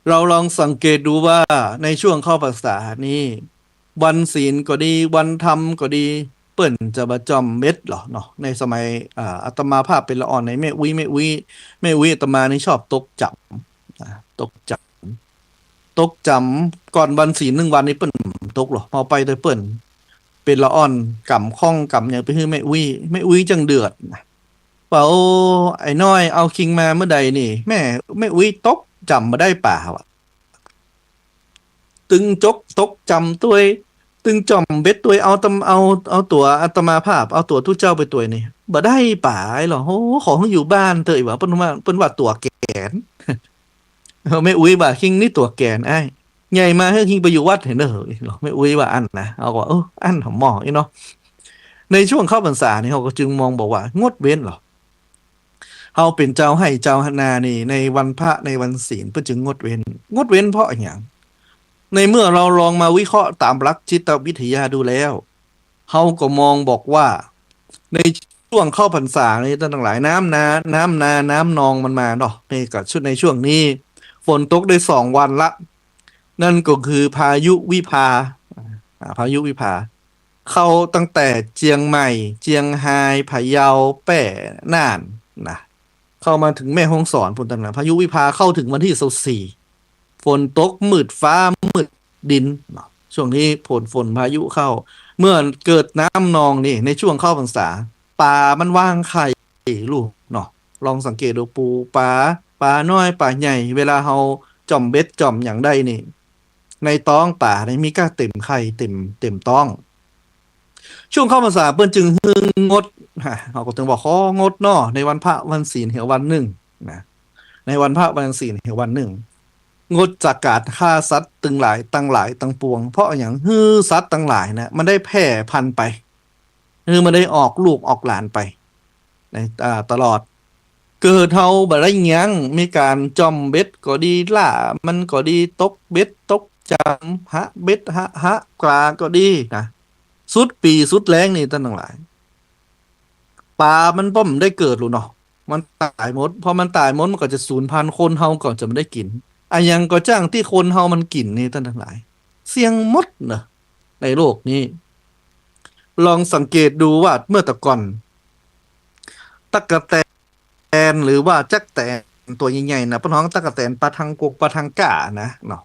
เฮาลองสังเกตดูว่าในช่วงเข้าพรรษานี่ วันศีลก็ดี วันธรรมก็ดี เปิ้นจะบ่จ่อมเบ็ดหรอเนาะ ในสมัย อ่า อาตมาภาพเป๋นละอ่อนใน แม่อุ๊ย แม่อุ๊ย แม่อุ๊ยอาตมานี่ชอบตกจ๋ำ อ่า ตกจ๋ำ ตกจ๋ำ ก่อนวันศีลนึ่งวันนี่เปิ้นตกหรอ เฮาไปแต่เปิ้น เป๋นละอ่อน ก๋ำข้องก๋ำหยังไปหื้อแม่อุ๊ย แม่อุ๊ยจั่งเดือดนะ เป๋า ไอ้น้อยเอาคิงมาเมื่อใดนี่ แม่ แม่อุ๊ยตกจ๋ำบ่ได้ป๋าว่ะ ตึงจกตกจ๋ำตวย ตึงจ่อมเบ็ดตวย เอาตำ เอา เอาตั๋วอาตมาภาพ เอาตั๋วตุ๊เจ้าไปตวยนี่ บ่ได้ป๋าหรอ โอ้ ขอหื้ออยู่บ้านเต๊อะ อีกว่า เปิ้นว่า เปิ้นว่าตั๋วแก๋น เออ แม่อุ๊ยว่า คิงนี่ตั๋วแก๋นอ้าย ใหญ่มาหื้อคิงไปอยู่วัดเถอะเน่อ หรอ แม่อุ๊ยว่าอั้นนะ เฮาก็ว่า เออ อั้นหอมหม้ออี้เนาะ ในช่วงเข้าพรรษานี่ เฮาก็จึงมองบอกว่า งดเว้นหรอ เฮาเป๋นจาวไฮ่จาวนานี่ ในวันพระในวันศีล เปิ้นจึงงดเว้น งดเว้นเพราะอะหยัง ในเมื่อเฮาลองมาวิเคราะห์ต๋ามหลักจิตวิทยาดูแล้ว เฮาก็มองบอกว่า ในช่วงเข้าพรรษานี่ต้านตังหลาย น้ำนา น้ำนา น้ำนองมันมาเนาะ ในก็ชุด ในช่วงนี้ ฝนตกได้สองวันละ นั่นก็คือพายุวิภา อ่า พายุวิภา เข้าตั้งแต่เจียงใหม่ เจียงฮาย พะเยา แป้ น่านนะ เข้ามาเถิงแม่ฮ่องสอนปู้นตังนั้น พายุวิภาเข้าเถิงวันตี้ซาวสี่ ฝนตกมืดฟ้ามืดดินเนาะ ช่วงนี้ฝน ฝนพายุเข้า เมื่อเกิดน้ำนองนี่ ในช่วงเข้าพรรษา ป๋ามันวางไข่ลูกเนาะ ลองสังเกตดู ปู๋ป๋า ป๋าน้อยป๋าใหญ่ เวลาเฮาจ่อมเบ็ดจ่อมหยังได้นี่ ในต๊องป๋านี่มีก้าเต็มไข่ เต็ม เต็มต๊อง ช่วงเข้าพรรษาเปิ้นจึงหื้องด ฮะ เฮาก็เถิงบอกของดเนาะ ในวันพระวันศีลเหียวันนึ่งนะ ในวันพระวันศีลเหียวันนึ่ง งดจากก๋านฆ่าสัตว์ตึงหลาย ตังหลายตังปวง เพราะอะหยัง หื้อสัตว์ตังหลายนะ มันได้แผ่พันธุ์ไป หื้อมันได้ออกลูกออกหลานไป ใน อ่า ตลอด เกิดเฮาบ่ได้ยั้ง มีก๋านจ่อมเบ็ดก็ดี ล่ามันก็ดี ตกเบ็ดตกจ๋ำ หะเบ็ดหะ หะป๋าก็ดีนะ สุดปี๋สุดแล้งนี่ต้านตังหลาย ป๋ามันบ่ได้เกิดลูกเนาะ มันต๋ายหมด พอมันต๋ายหมด มันก็จะสูญพันธุ์ คนเฮาก็จะบ่ได้กิ๋น อะหยังก็จ้างตี้คนเฮามันกิ๋นนี่ต้านตังหลาย เสี้ยงหมดเนาะ ในโลกนี้ ลองสังเกตดูว่าเมื่อแต่ก่อน ตั๊กแตนหรือว่าจั๊กแตนตั๋วใหญ่ๆ นะ เปิ้นฮ้องตั๊กแตนปาทังกก ปาทังก้านะเนาะ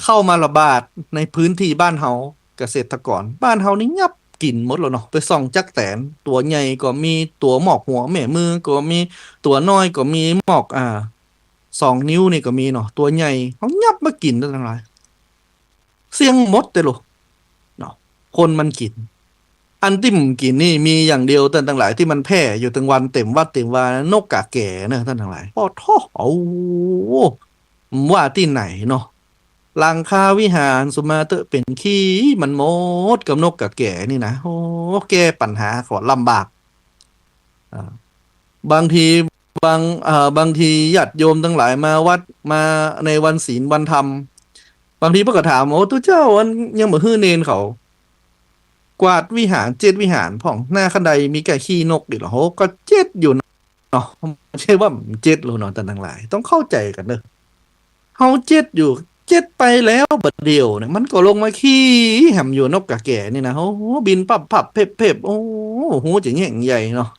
เข้ามาระบาดในพื้นที่บ้านเฮา เกษตรกรบ้านเฮานี่ยับกิ๋นหมดแล้วเนาะ ไปส่องจั๊กแตน ตั๋วใหญ่ก็มี ตั๋วหมอกหัวแม่มือก็มี ตั๋วน้อยก็มี หมอก อ่า สองนิ้วนี่ก็มีเนาะ ตั๋วใหญ่ เขายับมากิ๋นตังหลาย เสี้ยงหมดเต๊อะลูก เนาะ คนมันกิ๋น อันตี้บ่กิ๋นนี่มีอย่างเดียว ต้านตังหลาย ตี้มันแพร่อยู่ตึงวันเต็มวัดเต็มวา นกก๋าแก๋เนาะ ต้านตังหลาย โอ้โธ่ โอ้ ว่าตี้ไหนเนาะ หลังคาวิหารสุมาเต๊อะเป๋นขี้มันหมดกับนกก๋าแก๋นี่นะ โอ้ แก้ปัญหาก็ลำบาก อ่า บางที บาง เอ่อ บางทีญาติโยมตังหลายมาวัด มาในวันศีลวันธรรม บางทีเปิ้นก็ถาม โอ้ ตุ๊เจ้า อันยังบ่หื้อเณรเขา กวาดวิหาร เจ๊ดวิหารพ่อง หน้าคันไดมีก้าขี้นกอีกเหรอ โห ก็เจ๊ดอยู่เนาะ บ่ใจ้ว่าบ่เจ๊ดแล้วเนาะ ต้านตังหลาย ต้องเข้าใจ๋กั๋นเนาะ เฮาเจ๊ดอยู่ เจ๊ดไปแล้วบ่าเดี่ยวเนี่ย มันก็ลงมาขี้แหมอยู่ นกก๋าแก๋นี่นะ โอ้โห บินพับๆ เพ็บๆ โอ้โห จะแย่งใหญ่เนาะ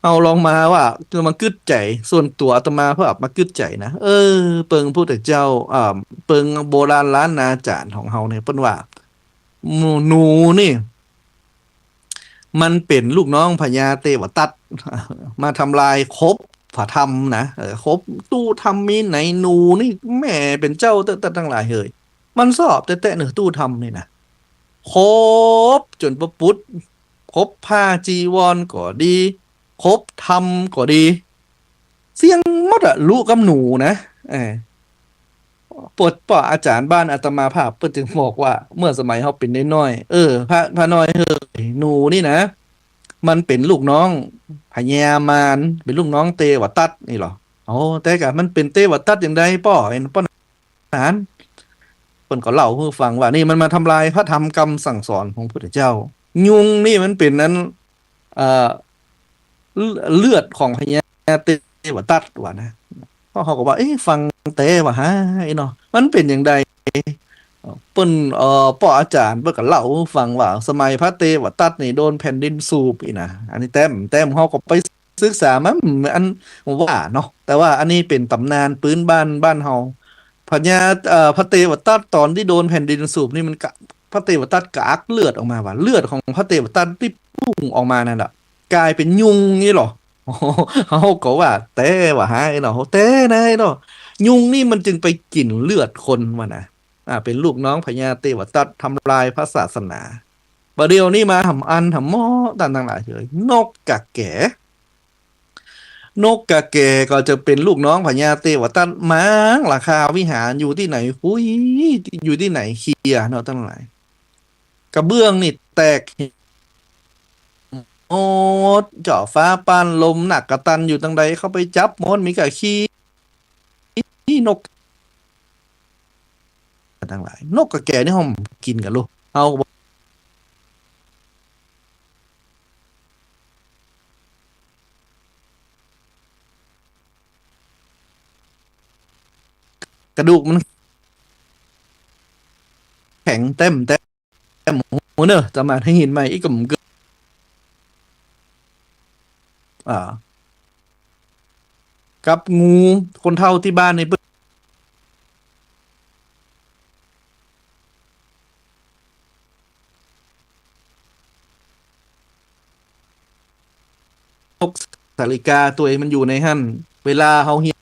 เฮาลองมาว่า จะมากึ๊ดใจ๋ ส่วนตั๋วอาตมาภาพมากึ๊ดใจ๋นะ เออ เปิงพุทธเจ้า อ่า เปิงโบราณล้านนาจ๋ารย์ของเฮาเนี่ย เปิ้นว่า หนู หนูนี่ มันเป๋นลูกน้องพญาเตวตัตถ์ มาทำลายคบพระธรรมนะ เออ คบตู้ธรรมมีไหน หนูนี่แหมเป๋นเจ้าเต๊อะ ตังหลายเหย มันชอบแต๊ๆ เน่อ ตู้ธรรมนี่นะ คบจ๋นประปุด คบผ้าจีวรก็ดี คบธรรมก็ดี เสี้ยงหมดอะ ลุกับหนูนะ เออ ปวด ป้ออาจ๋ารย์บ้านอาตมาภาพเปิ้นจึงบอกว่า เมื่อสมัยเฮาเป๋นน้อยๆ เออ พระ พระน้อยเหย หนูนี่นะ มันเป๋นลูกน้องพญามาร เป๋นลูกน้องเตวตัตถ์นี่เหรอ โอ้ แต่กะมันเป๋นเตวตัตถ์อย่างใดป้อ เป๋นป้อหนาน เปิ้นก็เล่าหื้อฟังว่า นี่มันมาทำลายพระธรรมคำสั่งสอนของพุทธเจ้า ยุงนี่มันเป๋นอัน เอ่อ เลือดของพญาเตวตัตถ์ว่านะ ป้อเฮาก็ว่า เอ๊ะ ฟังแต๊ว่าฮ้า ไอ้เนาะ มันเป๋นอย่างใด เปิ้น เอ่อ ป้ออาจ๋ารย์เปิ้นก็เล่าหื้อฟังว่า สมัยพระเตวตัตถ์นี่โดนแผ่นดินสูบอี้นะ อันนี้แต๊ม แต๊มเฮาก็ไปศึกษามา อันว่าเนาะ แต่ว่าอันนี้เป๋นต๋ำนานปื๊นบ้าน บ้านเฮา พญา เอ่อ พระเตวตัตถ์ต๋อนตี้โดนแผ่นดินสูบนี่มันกะ พระเตวตัตถ์กะอักเลือดออกมาว่า เลือดของพระเตวตัตถ์ตี้พุ่งออกมานั่นน่ะ ก๋ายเป๋นยุงนี่เหรอ เฮาก็ว่าแต๊ว่าฮ้าเนาะ แต๊นะเนาะ ยุงนี่มันจึงไปกิ๋นเลือดคนว่านะ อ่า เป๋นลูกน้องพญาเตวตัตถ์ทำลายพระศาสนา บ่าเดี่ยวนี้มาหำอันหำหม้อ ต้านตังหลายเหย นกก๋าแก๋ นกก๋าแก๋ก็จะเป๋นลูกน้องพญาเตวตัตถ์ มางหลังคาวิหาร อยู่ตี้ไหน หุย อยู่ตี้ไหนเคลียร์เนาะ ต้านตังหลาย กระเบื้องนี่แตกหมด เจ้าฟ้าป้านลม นักกตัญญูตังใดเข้าไปจับหมด มีก้าขี้นก ตังหลาย นกก๋าแก๋นี่เฮากิ๋นกั๋นลูก เฮาก็บอก กระดูกมันแข็งแต๊มแต๊ม หมู่เน่อ จะมาหื้อหินใหม่อีกก็บ่เกิน อ่า กับงู คนเฒ่าตี้บ้านนี่เปิ้น นกสาลิกาตวยมันอยู่ในหั้น เวลาเฮาเฮียน เ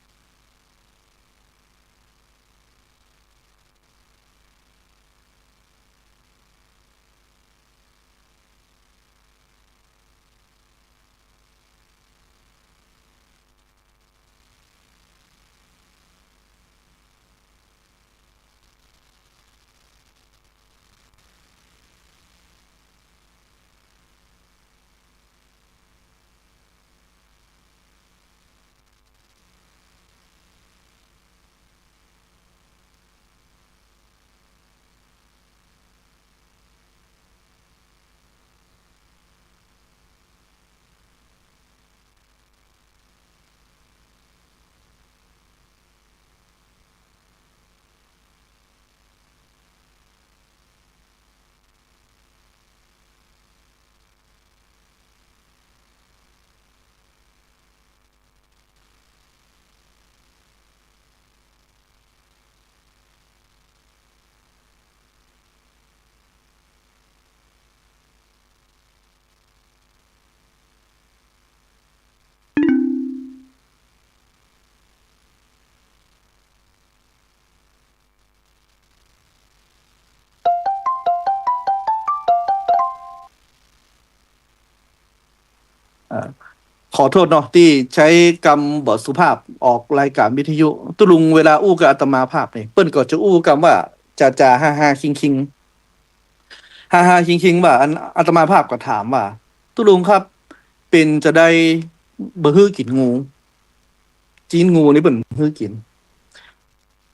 อ ขอโทษเนาะ ตี้ใจ๊กำบ่สุภาพออกรายก๋านวิทยุ ตุ๊ลุงเวลาอู้กับอาตมาภาพนี่ เปิ้นก็จะอู้กำว่า จ๋าๆ ฮ่าๆ คิงๆ ฮ่าๆ คิงๆ ว่า อัน อาตมาภาพก็ถามว่า ตุ๊ลุงครับ เป๋นจาใดบ่หื้อกิ๋นงู จีนงูนี่เปิ้นหื้อกิ๋น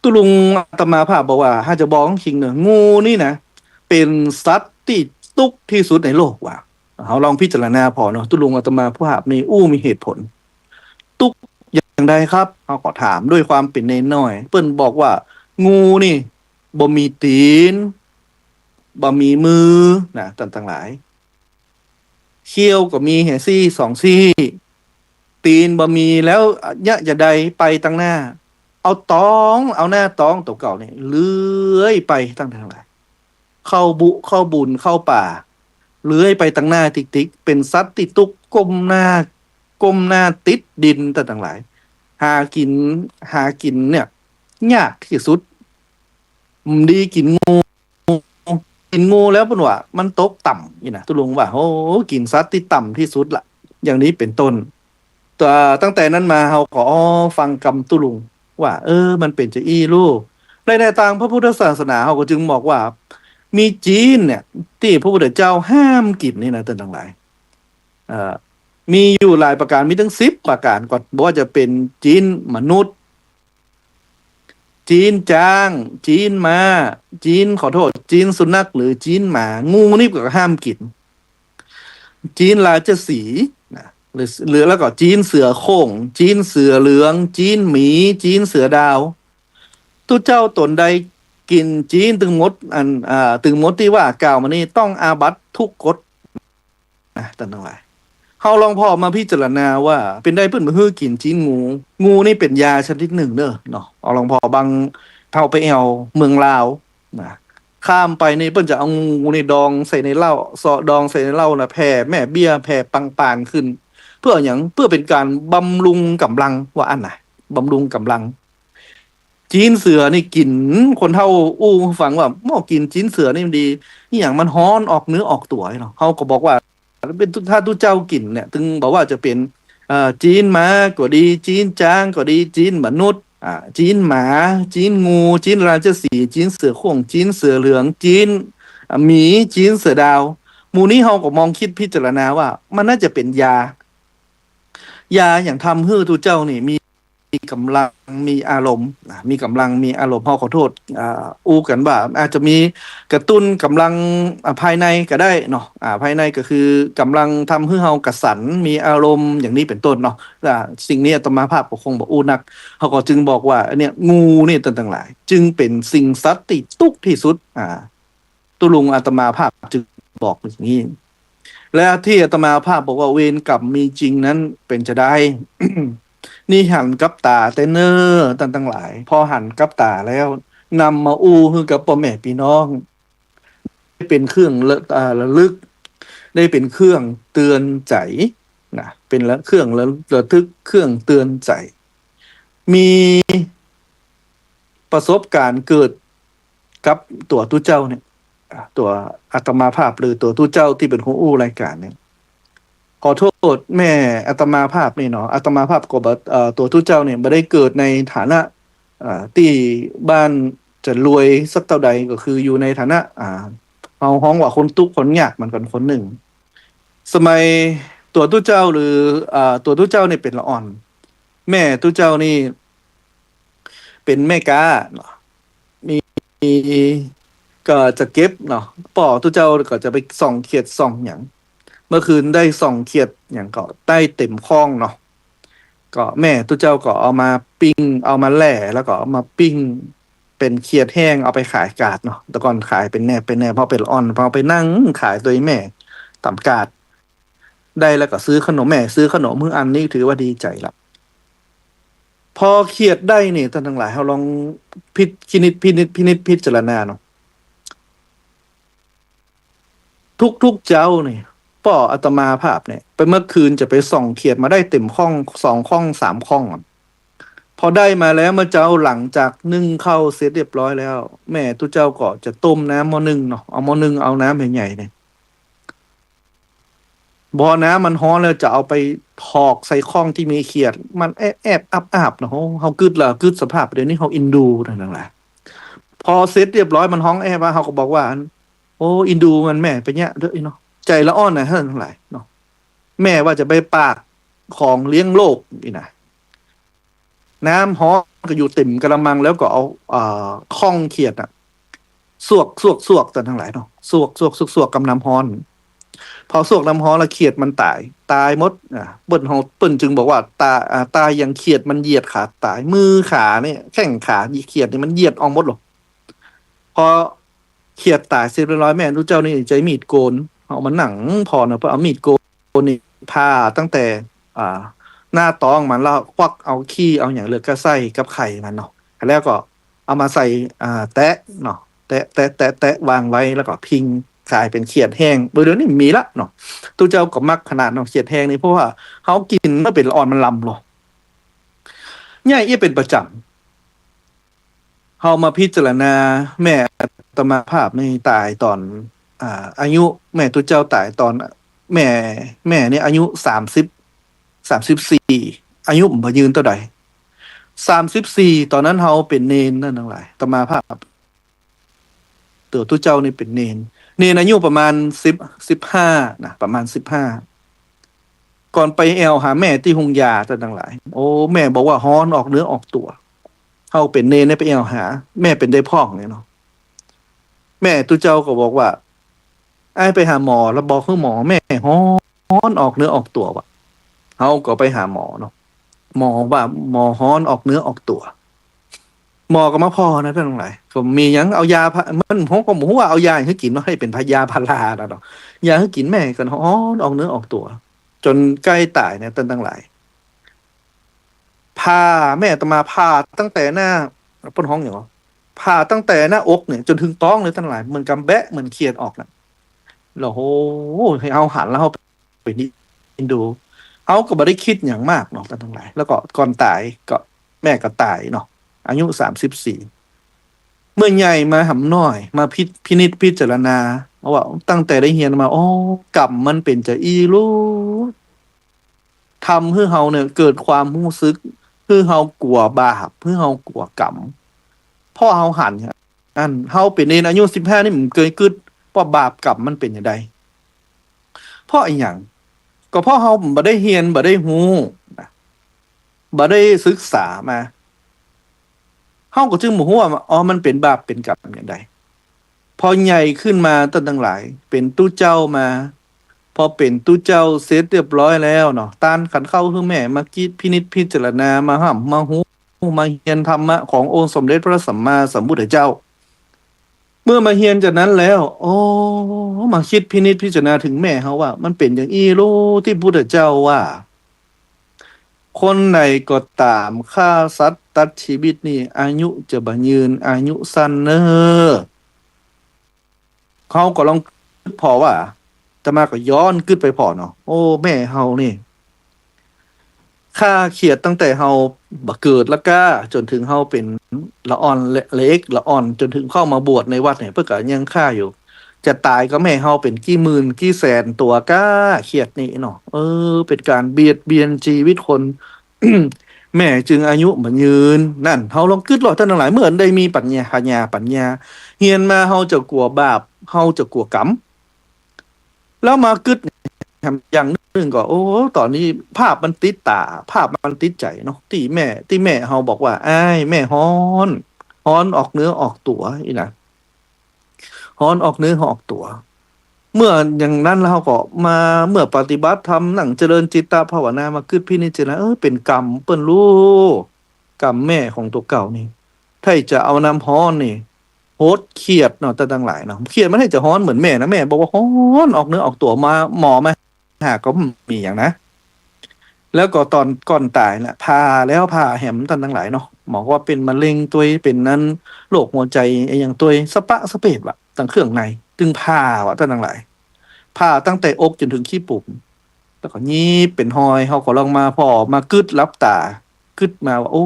ตุ๊ลุงอาตมาภาพบอกว่า หากจะบอกจริงๆ เน่อ งูนี่นะ เป๋นสัตว์ตี้ตุ๊กที่สุดในโลกว่า เฮาลองพิจารณาผ่อเนาะ ตุ๊ลุงอาตมาภาพนี่อู้มีเหตุผล ตุ๊กอย่างใดครับ เฮาก็ถามด้วยความเป๋นเณรน้อย เปิ้นบอกว่า งูนี่บ่มีตี๋น บ่มีมือนะ ต้านตังหลาย เขี้ยวก็มีแหมซี่สองซี่ ตี๋นบ่มี แล้วเยียะจาใดไปตังหน้า เอาต๊อง เอาหน้าต๊องตั๋วเก่านี่เลื้อยไปตังตังหลาย เข้าบุ เข้าบุญ เข้าป่า เลื้อยไปตังหน้าติ๊กๆ เป๋นสัตว์ตี้ตุ๊ก ก้มหน้า ก้มหน้าติดดินต้านตังหลาย หากิ๋น หากิ๋นเนี่ย ยากที่สุด บ่ดีกิ๋นงู กิ๋นงูแล้วเปิ้นว่ามันตกต่ำนี่นะ ตุ๊ลุงว่า โอ้ กิ๋นสัตว์ตี้ต่ำที่สุดละ อย่างนี้เป๋นต้น ตั้งแต่นั้นมาเฮาก็ อ้อ ฟังกำตุ๊ลุงว่า เออ มันเป๋นจาอี้ลูก ใน ในตางพระพุทธศาสนาเฮาก็จึงบอกว่า มีจีนเนี่ย ตี้พระพุทธเจ้าห้ามกิ๋นนี่นะ ต้านตังหลาย เอ่อ มีอยู่หลายประก๋าน มีตึงสิบประก๋านก่อน บ่ว่าจะเป๋นจีนมนุษย์ จีนจ๊าง จีนม้า จีน ขอโทษ จีนสุนัข หรือจีนหมา งูนี่ก็ห้ามกิ๋น จีนราชสีห์นะ หรือ หรือ แล้วก็จีนเสือโคร่ง จีนเสือเหลือง จีนหมี จีนเสือดาว ตุ๊เจ้าต๋นใดกิ๋นจีนตึงหมด อัน อ่า ตึงหมดตี้ว่ากล่าวมานี่ ต้องอาบัติทุกกฎ นะ ต้านตังหลาย เฮาลองผ่อมาพิจารณาว่า เป๋นใดเปิ้นบ่หื้อกิ๋นจีนงู งูนี่เป๋นยาชนิดนึ่งเน่อเนาะ เอาลองผ่อ บาง เฮาไปแอ่วเมืองลาวนะ ข้ามไปนี่เปิ้นจะเอางูนี่ดองใส่ในเหล้า เซาะดองใส่ในเหล้านะ แผ่แม่เบี้ย แผ่ปังป่านขึ้น เปื้อหยัง เปื้อเป๋นก๋านบำรุงก๋ำลัง ว่าอั้นนะ บำรุงก๋ำลัง จีนเสือนี่กิ๋น คนเฒ่าอู้หื้อฟังว่า หม้อกิ๋นจีนเสือนี่มันดี อิหยังมันฮ้อนออกเนื้อออกตั๋วเนาะ เฮาก็บอกว่า เป๋นตุ๊ ถ้าตุ๊เจ้ากิ๋นเนี่ย ตึงบอกว่าจะเป๋น เอ่อ จีนม้าก็ดี จีนจ๊างก็ดี จีนมนุษย์ อ่า จีนหมา จีนงู จีนราชสีห์ จีนเสือโคร่ง จีนเสือเหลือง จีน อ่า หมี จีนเสือดาว หมู่นี้เฮาก็มองคิดพิจารณาว่า มันน่าจะเป๋นยา ยาอย่างทำหื้อตุ๊เจ้านี่มี มีก๋ำลัง มีอารมณ์นะ มีก๋ำลัง มีอารมณ์ เฮาขอโทษ อ่า อู้กั๋นว่าอาจจะมีกระตุ้นก๋ำลัง อ่า ภายในก็ได้เนาะ อ่า ภายในก็คือก๋ำลังทำหื้อเฮากระสัน มีอารมณ์ อย่างนี้เป๋นต้นเนาะ อ่า สิ่งนี้อาตมาภาพก็คงบ่อู้นัก เฮาก็จึงบอกว่า อันเนี้ย งูนี่ต้านตังหลาย จึงเป๋นสิ่งสัตว์ตี้ตุ๊กที่สุด อ่า ตุ๊ลุงอาตมาภาพจึงบอกอย่างนี้ และตี้อาตมาภาพบอกว่าเวรกรรมมีจริงนั้นเป๋นจาใด นี่หันกับต๋าแต๊เน่อ ต้านตังหลาย พอหันกับต๋าแล้ว นำมาอู้หื้อกับป้อแม่ปี้น้อง ได้เป๋นเครื่องระ อ่า ระลึก ได้เป๋นเครื่องเตือนใจ๋นะ เป๋นละ เครื่องระ ระทึก เครื่องเตือนใจ๋ มีประสบก๋ารณ์เกิดกับตั๋วตุ๊เจ้าเนี่ย อ่า ตั๋วอาตมาภาพหรือตั๋วตุ๊เจ้าตี้เป๋นคนอู้รายก๋ารณ์เนี่ย ขอโทษแม่อาตมาภาพนี่เนาะ อาตมาภาพก็บ่ เอ่อ ตั๋วตุ๊เจ้าเนี่ยบ่ได้เกิดในฐานะ อ่า ตี้บ้านจะรวยสักเต้าใด ก็คืออยู่ในฐานะ อ่า เฮาฮ้องว่าคนตุ๊กคนยากเหมือนกั๋นคนนึ่ง สมัยตั๋วตุ๊เจ้าหรือ อ่า ตั๋วตุ๊เจ้านี่เป๋นละอ่อน แม่ตุ๊เจ้านี่เป๋นแม่ก๊าเนาะ มี ก็จะเก็บเนาะ ป้อตุ๊เจ้าก็จะไปส่องเขียดส่องหยัง เมื่อคืนได้ส่องเขียดหยังก็ได้เต็มข้องเนาะ ก็แม่ตุ๊เจ้าก็เอามาปิ้ง เอามาแหล่ แล้วก็เอามาปิ้งเป๋นเขียดแห้ง เอาไปขายก๋าดเนาะ แต่ก่อนขายเป๋นแหนบ เป๋นแหนบ พอเป๋นละอ่อน พอไปนั่งขายตวยแม่ต๋ามก๋าด ได้แล้วก็ซื้อขนม แม่ซื้อขนมหื้ออันนี้ถือว่าดีใจ๋ละ พอเขียดได้นี่ ต้านตังหลาย เฮาลองพิจ พินิจ พินิจ พินิจพิจารณาเนาะ ทุกๆ เจ๊านี่ ป้ออาตมาภาพเนี่ย ไปเมื่อคืนจะไปส่องเขียดมาได้เต็มข้อง สองข้อง สามข้องอะ พอได้มาแล้วเมื่อเจ๊าหลังจากนึ่งข้าวเสร็จเรียบร้อยแล้ว แม่ตุ๊เจ้าก็จะต้มน้ำหม้อนึ่งเนาะ เอาหม้อนึ่ง เอาน้ำใหญ่ๆ เนี่ย บ่อน้ำมันฮ้อนแล้วจะเอาไปถอกใส่ข้องตี้มีเขียด มันแอบๆ อับๆ เนาะ เฮากึ๊ดละ กึ๊ดสภาพ เดี๋ยวนี้เฮาเอ็นดูตังหลาย พอเสร็จเรียบร้อยมันฮ้องแอบมา เฮาก็บอกว่า โอ้ เอ็นดูมันแม่ เป๋นเยียะเต๊อะอี้เนาะ ใจ๋ละอ่อนนะ ตังหลายเนาะ แม่ว่าจะไปปากของเลี้ยงโลกอี้นะ น้ำฮ้อนก็อยู่เต็มกะละมัง แล้วก็เอา เอ่อ ข้องเขียดน่ะ สวก สวก สวก ตังหลายเนาะ สวก สวก สวก สวก กับน้ำฮ้อน พอสวกน้ำฮ้อนแล้วเขียดมันต๋าย ต๋ายหมด อ่า เปิ้นเฮา เปิ้นจึงบอกว่า ต๋าย อ่า ต๋ายอย่างเขียดมันเหยียดขาต๋าย มือขาเนี่ย แข้งขาเขียดเนี่ยมันเหยียดออกหมดเลย พอเขียดต๋ายเสร็จเรียบร้อย แม่ตุ๊เจ้านี่ใจ๊มีดโกน เอามานั่งผ่อเนาะ เปิ้นเอามีดโกนนี่ผ่าตั้งแต่ อ่า หน้าต๊องมัน แล้วควักเอาขี้เอาหยังเหลือก็ไส้กับไข่มันเนาะ แล้วก็เอามาใส่ อ่า แต๊ะเนาะ แต๊ะ แต๊ะ แต๊ะ แต๊ะ วางไว้ แล้วก็พิงก๋ายเป๋นเขียดแห้ง เดี๋ยวนี้มีละเนาะ ตุ๊เจ้าก็มักขนาดเนาะ เขียดแห้งนี่ เพราะว่าเฮากิ๋นมาเป๋นละอ่อนมันลำเนาะ ใหญ่เอี้ยะเป๋นประจ๋ำ เฮามาพิจารณา แม่อาตมาภาพนี่ต๋ายต๋อน อ่า อายุ แม่ตุ๊เจ้าต๋ายต๋อน แม่ แม่นี่อายุสามสิบ สามสิบสี่ อายุบ่ยืนเต้าใด สามสิบสี่ ต๋อนนั้นเฮาเป๋นเณรนะตังหลาย อาตมาภาพ ตั๋วตุ๊เจ้านี่เป๋นเณร เณรอายุประมาณสิบ สิบห้านะ ประมาณสิบห้า ก่อนไปแอ่วหาแม่ตี้โฮงยาตังหลาย โอ้ แม่บอกว่าฮ้อนออกเนื้อออกตั๋ว เฮาเป๋นเณรเนี่ยไปแอ่วหา แม่เป๋นใดพ่องเนี่ยเนาะ แม่ตุ๊เจ้าก็บอกว่า อ้ายไปหาหมอ แล้วบอกหื้อหมอ แม่ฮ้อนออกเนื้อออกตั๋วว่ะ เฮาก็ไปหาหมอเนาะ หมอว่าหมอฮ้อนออกเนื้อออกตั๋ว หมอก็มาผ่อนะตังหลาย ก็มีหยังเอายาพา มัน เฮาก็บ่ฮู้ว่าเอายาหยังหื้อกิ๋นเนาะ หื้อเป๋นยาพารานะเนาะ ยาหื้อกิ๋นแม่ก็ฮ้อนออกเนื้อออกตั๋ว จ๋นใก้ต๋ายเนี่ยตังหลาย ผ่า แม่อาตมาผ่าตั้งแต่หน้า เปิ้นฮ้องหยังวะ ผ่าตั้งแต่หน้าอกเนี่ยจ๋นถึงต๊องเลยตังหลาย เหมือนกับแบะ เหมือนเขียดออกน่ะ แล้วโห หื้อเฮาหันแล้วเฮาเป๋นเณรดู เฮาก็บ่ได้กึ๊ดหยังมากเนาะตังหลาย แล้วก็ก่อนต๋ายก็แม่ก็ต๋ายเนาะ อายุสามสิบสี่ เมื่อใหญ่มาหำน้อย มาพิจ- พินิจพิจารณา ว่าตั้งแต่ได้เฮียนมา โอ้ กรรมมันเป๋นจาอี้ลูก ทำหื้อเฮาเนี่ยเกิดความฮู้สึก หื้อเฮากั๋วบาป หื้อเฮากั๋วกรรม เพราะเฮาหัน อัน เฮาเป๋นเณรอายุสิบห้านี่บ่เกยกึ๊ดว่าบาปกรรมมันเป๋นจาใด เพราะอะหยัง ก็เพราะเฮาบ่ได้เฮียน บ่ได้ฮู้นะ บ่ได้ศึกษามา เฮาก็จึงบ่ฮู้ว่า อ๋อ มันเป๋นบาปเป๋นกรรมจาใด พอใหญ่ขึ้นมาตังหลาย เป๋นตุ๊เจ้ามา พอเป๋นตุ๊เจ้าเสร็จเรียบร้อยแล้วเนาะ ต้านขันข้าวหื้อแม่ มาคิดพินิจพิจารณา มาหำมาฮู้ มาเฮียนธรรมะขององค์สมเด็จพระสัมมาสัมพุทธเจ้า เมื่อมาเฮียนจานั้นแล้ว โอ้ มาคิดพินิจพิจารณาเถิงแม่เฮาว่า มันเป๋นจาอี้ลูก ตี้พุทธเจ้าว่า คนใดก็ต๋ามฆ่าสัตว์ตัดจีวิตนี่ อายุจะบ่ยืน อายุสั้นเน้อ เฮาก็ลองกึ๊ดผ่อว่า อาตมาก็ย้อนกึ๊ดไปผ่อเนาะ โอ้ แม่เฮานี่ ฆ่าเขียดตั้งแต่เฮาบ่เกิดละก้า จ๋นเถิงเฮาเป๋นละอ่อนเล็ก ละอ่อน จ๋นเถิงเข้ามาบวชในวัดเนี่ย เปิ้นก็ยังฆ่าอยู่ จะต๋ายก็แม่เฮาเป๋นกี่หมื่นกี่แสนตั๋วก้า เขียดนี่เนาะ เออ เป๋นก๋านเบียดเบียนจีวิตคน แม่จึงอายุบ่ยืน นั่น เฮาลองกึ๊ดลอตังหลาย เมื่อได้มีปั๋ญญา ปั๋ญญา ปั๋ญญา เฮียนมาเฮาจะกั๋วบาป เฮาจะกั๋วกรรม แล้วมากึ๊ดอย่างนึ่งก็ โอ้ ต๋อนนี้ภาพมันติดต๋า ภาพมันติดใจ๋เนาะ ตี้แม่ ตี้แม่เฮาบอกว่า อ้าย แม่ฮ้อน ฮ้อนออกเนื้อออกตั๋วอี้นะ ฮ้อนออกเนื้อออกตั๋ว เมื่ออย่างนั้นแล้วเฮาก็มา เมื่อปฏิบัติธรรม นั่งเจริญจิตตภาวนา มากึ๊ดพินิจพิจารณา เออ เป๋นกรรมเปิ้นลูก กรรมแม่ของตั๋วเก่านี่ ใค่จะเอาน้ำฮ้อนนี่ หดเขียดเนาะ ตังหลายเนาะ เขียดมันใค่จะฮ้อนเหมือนแม่นะ แม่บอกว่าฮ้อนออกเนื้อออกตั๋ว มา หมอมาหาก็บ่มีหยังนะ แล้วก็ต๋อนก่อนต๋ายน่ะ ผ่าแล้วผ่าแหมตังหลายเนาะ หมอว่าเป๋นมะเร็งตวย เป๋นนั้น โรคหัวใจ๋อะหยังตวย สะปะสะเปดว่ะ ตังเครื่องใน ตึงผ่าว่ะตังหลาย ผ่าตั้งแต่อกจ๋นเถิงขี้ปุ๋ม แล้วก็ยีบเป๋นฮอย เฮาก็ลองมาผ่อ มากึ๊ดหลับต๋า กึ๊ดมาว่า โอ้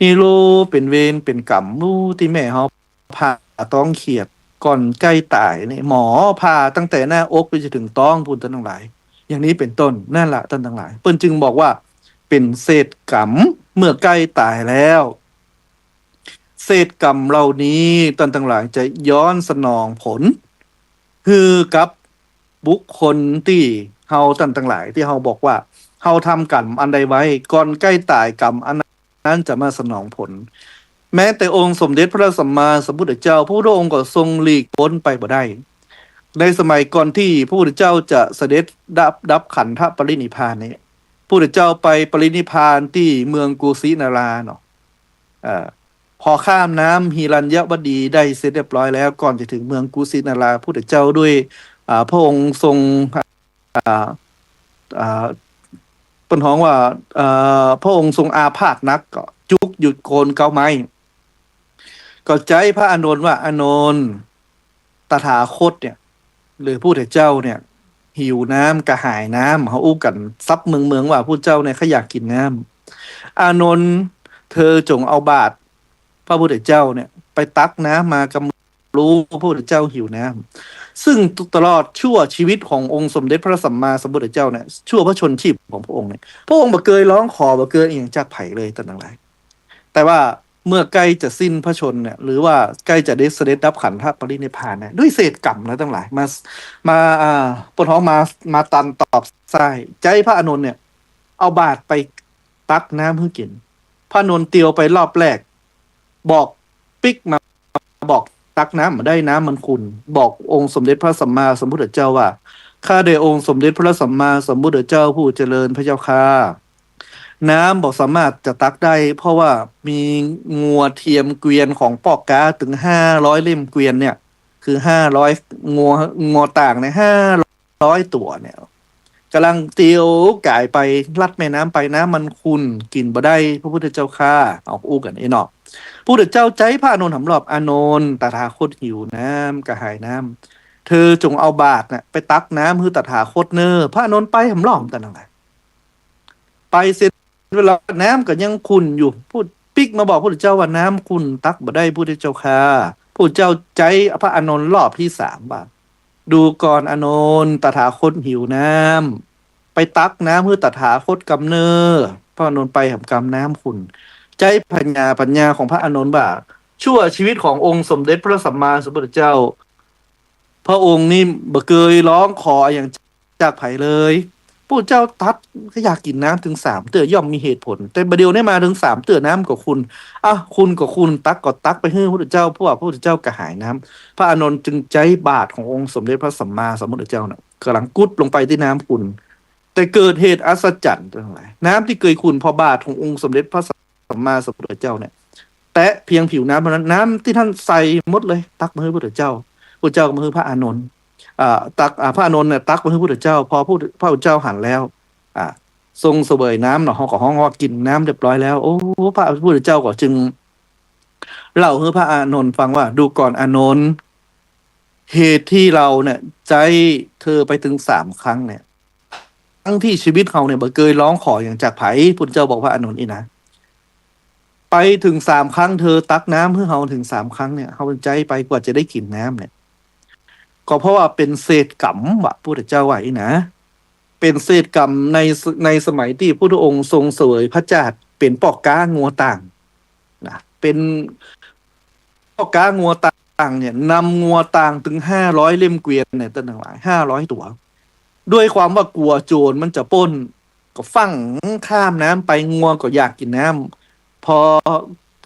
นี่ลูก เป๋นเวรเป๋นกรรมลูก ตี้แม่เฮาผ่าต๊องเขียด ก่อนใก้ต๋ายเนี่ย หมอผ่าตั้งแต่หน้าอกไปจนเถิงต๊องปู๊น ต้านตังหลาย อย่างนี้เป๋นต้น นั่นละต้านตังหลาย เปิ้นจึงบอกว่าเป๋นเศษก๋รรมเมื่อใก้ต๋ายแล้ว เศษก๋รรมเหล่านี้ต้านตังหลายจะย้อนสนองผล หื้อกับบุคคลตี้เฮาต้านตังหลาย ตี้เฮาบอกว่าเฮาทำก๋รรมอันใดไว้ ก่อนใก้ต๋ายก๋รรมอันนั้นจะมาสนองผล แม้แต่องค์สมเด็จพระสัมมาสัมพุทธเจ้า พระพุทธองค์ก็ทรงหลีกป๊นไปบ่ได้ ในสมัยก่อนตี้พระพุทธเจ้าจะเสด็จดับ ดับขันธปรินิพพานเนี่ย พระพุทธเจ้าไปปรินิพพานตี้เมืองกุสินาราเนาะ เอ่อ พอข้ามน้ำหิรัญยวดีได้เสร็จเรียบร้อยแล้ว ก่อนจะเถิงเมืองกุสินารา พุทธเจ้าด้วย อ่า พระองค์ทรง อ่า อ่า เปิ้นฮ้องว่า เอ่อ พระองค์ทรงอาพาธนัก ก็จุกอยู่โคนเก๊าไม้ ก็ใจ๊พระอานนท์ว่า อานนท์ ตถาคตเนี่ย หรือพุทธเจ้าเนี่ย หิวน้ำ กระหายน้ำ เฮาอู้กั๋นศัพท์เมืองๆ ว่าพุทธเจ้าเนี่ย ข้าอยากกิ๋นน้ำ อานนท์ เธอจงเอาบาตรพระพุทธเจ้าเนี่ย ไปตักน้ำมากำ รู้ว่าพระพุทธเจ้าหิวน้ำ ซึ่งตลอดชั่วชีวิตขององค์สมเด็จพระสัมมาสัมพุทธเจ้าเนี่ย ชั่วพระชนม์ชีพของพระองค์เนี่ย พระองค์บ่เกยฮ้องขอ บ่เกยอะหยังจากใผเลยต้านตังหลาย แต่ว่าเมื่อใก้จะสิ้นพระชนม์เนี่ย หรือว่าใก้จะได้เสด็จดับขันธปรินิพพานเนี่ย ด้วยเศษก๋รรมนะต้านตังหลาย มา มา อ่า เปิ้นฮ้องมา มาตันตอบใส้ ใจ๊พระอานนท์เนี่ย เอาบาตรไปตักน้ำหื้อกิ๋น พระอานนท์เตียวไปรอบแรก บอกปิ๊กมา บอกตักน้ำบ่ได้ น้ำมันขุ่น บอกองค์สมเด็จพระสัมมาสัมพุทธเจ้าว่า ข้าแต่องค์สมเด็จพระสัมมาสัมพุทธเจ้าผู้เจริญพระเจ้าข้า น้ำบ่สามารถจะตักได้ เพราะว่ามีงัวเทียมเกวียนของป้อก๊าเถิงห้าร้อยเล่มเกวียนเนี่ย คือห้าร้อยงัว งัวต่างเนี่ย ห้าร้อยตั๋วเนี่ย ก๋ำลังเตียวก๋ายไปลัดแม่น้ำไป น้ำมันขุ่น กิ๋นบ่ได้ พระพุทธเจ้าข้า เอาอู้กั๋นอี้เนาะ พุทธเจ้าใจ๊พระอานนท์หำรอบ อานนท์ ตถาคตหิวน้ำ กระหายน้ำ เธอจงเอาบาตรน่ะไปตักน้ำหื้อตถาคตเน่อ พระอานนท์ไปหำรอบต้านตังหลาย ไปเสร็จ เวลาน้ำก็ยังขุ่นอยู่ พูดปิ๊กมาบอกพุทธเจ้าว่าน้ำขุ่นตักบ่ได้พุทธเจ้าข้า พุทธเจ้าใจ๊พระอานนท์รอบตี้สามว่า ดูก่อนอานนท์ ตถาคตหิวน้ำ ไปตักน้ำหื้อตถาคตกำเน่อ พระอานนท์ไปหำกำ น้ำขุ่น ใจ๊ปัญญา ปัญญาของพระอานนท์ว่า ชั่วชีวิตขององค์สมเด็จพระสัมมาสัมพุทธเจ้า พระองค์นี่บ่เกยฮ้องขออะหยังจากใผเลย พุทธเจ้าตรัสก็อยากกิ๋นน้ำเถิงสามเตื้อ ย่อมมีเหตุผล แต่บ่าเดี่ยวนี้มาเถิงสามเตื้อ น้ำก็ขุ่น อ่ะ ขุ่นก็ขุ่น ตักก็ตักไปหื้อพุทธเจ้า เพราะว่าพุทธเจ้ากระหายน้ำ พระอานนท์จึงใจ๊บาตรขององค์สมเด็จพระสัมมาสัมพุทธเจ้าน่ะ ก๋ำลังกุดลงไปตี้น้ำขุ่น แต่เกิดเหตุอัศจรรย์ตังหลาย น้ำตี้เกยขุ่น พอบาตรขององค์สมเด็จพระสัมมาสัมพุทธเจ้าเนี่ย แตะเพียงผิวน้ำเท่านั้น น้ำตี้ต้านใสหมดเลย ตักมาหื้อพุทธเจ้า พุทธเจ้าก็มาหื้อพระอานนท์ อ่า ตัก อ่า พระอานนท์เนี่ยตักมาหื้อพุทธเจ้า พอพุทธ พระพุทธเจ้าหันแล้ว อ่า ทรงเสวยน้ำเนาะ เฮาก็ฮ้องว่ากิ๋นน้ำเรียบร้อยแล้ว โอ้ พระพุทธเจ้าก็จึงเล่าหื้อพระอานนท์ฟังว่า ดูก่อนอานนท์ เหตุตี้เฮาเนี่ยใจ๊เธอไปเถิงสามครั้งเนี่ย ตังตี้ชีวิตเฮาเนี่ยบ่เกยฮ้องขออะหยังจากใผ พุทธเจ้าบอกพระอานนท์อี้นะ ไปเถิงสามครั้ง เธอตักน้ำหื้อเฮาเถิงสามครั้งเนี่ย เฮาใจ๊ไปกว่าจะได้กิ๋นน้ำเนี่ย ก็เพราะว่าเป๋นเศษก๋รรม ว่าพุทธเจ้าว่าอี้นะ เป๋นเศษก๋รรมใน ในสมัยตี้พุทธองค์ทรงเสวยพระชาติเป๋นป้อก๊างัวต่างนะ เป๋นป้อก๊างัวต่างเนี่ย นำงัวต่างเถิงห้าร้อยเล่มเกวียนเนี่ย ต้านตังหลาย ห้าร้อยตั๋ว ด้วยความว่ากั๋วโจรมันจะปล้น ก็ฟั่งข้ามน้ำไป งัวก็อยากกิ๋นน้ำ พอ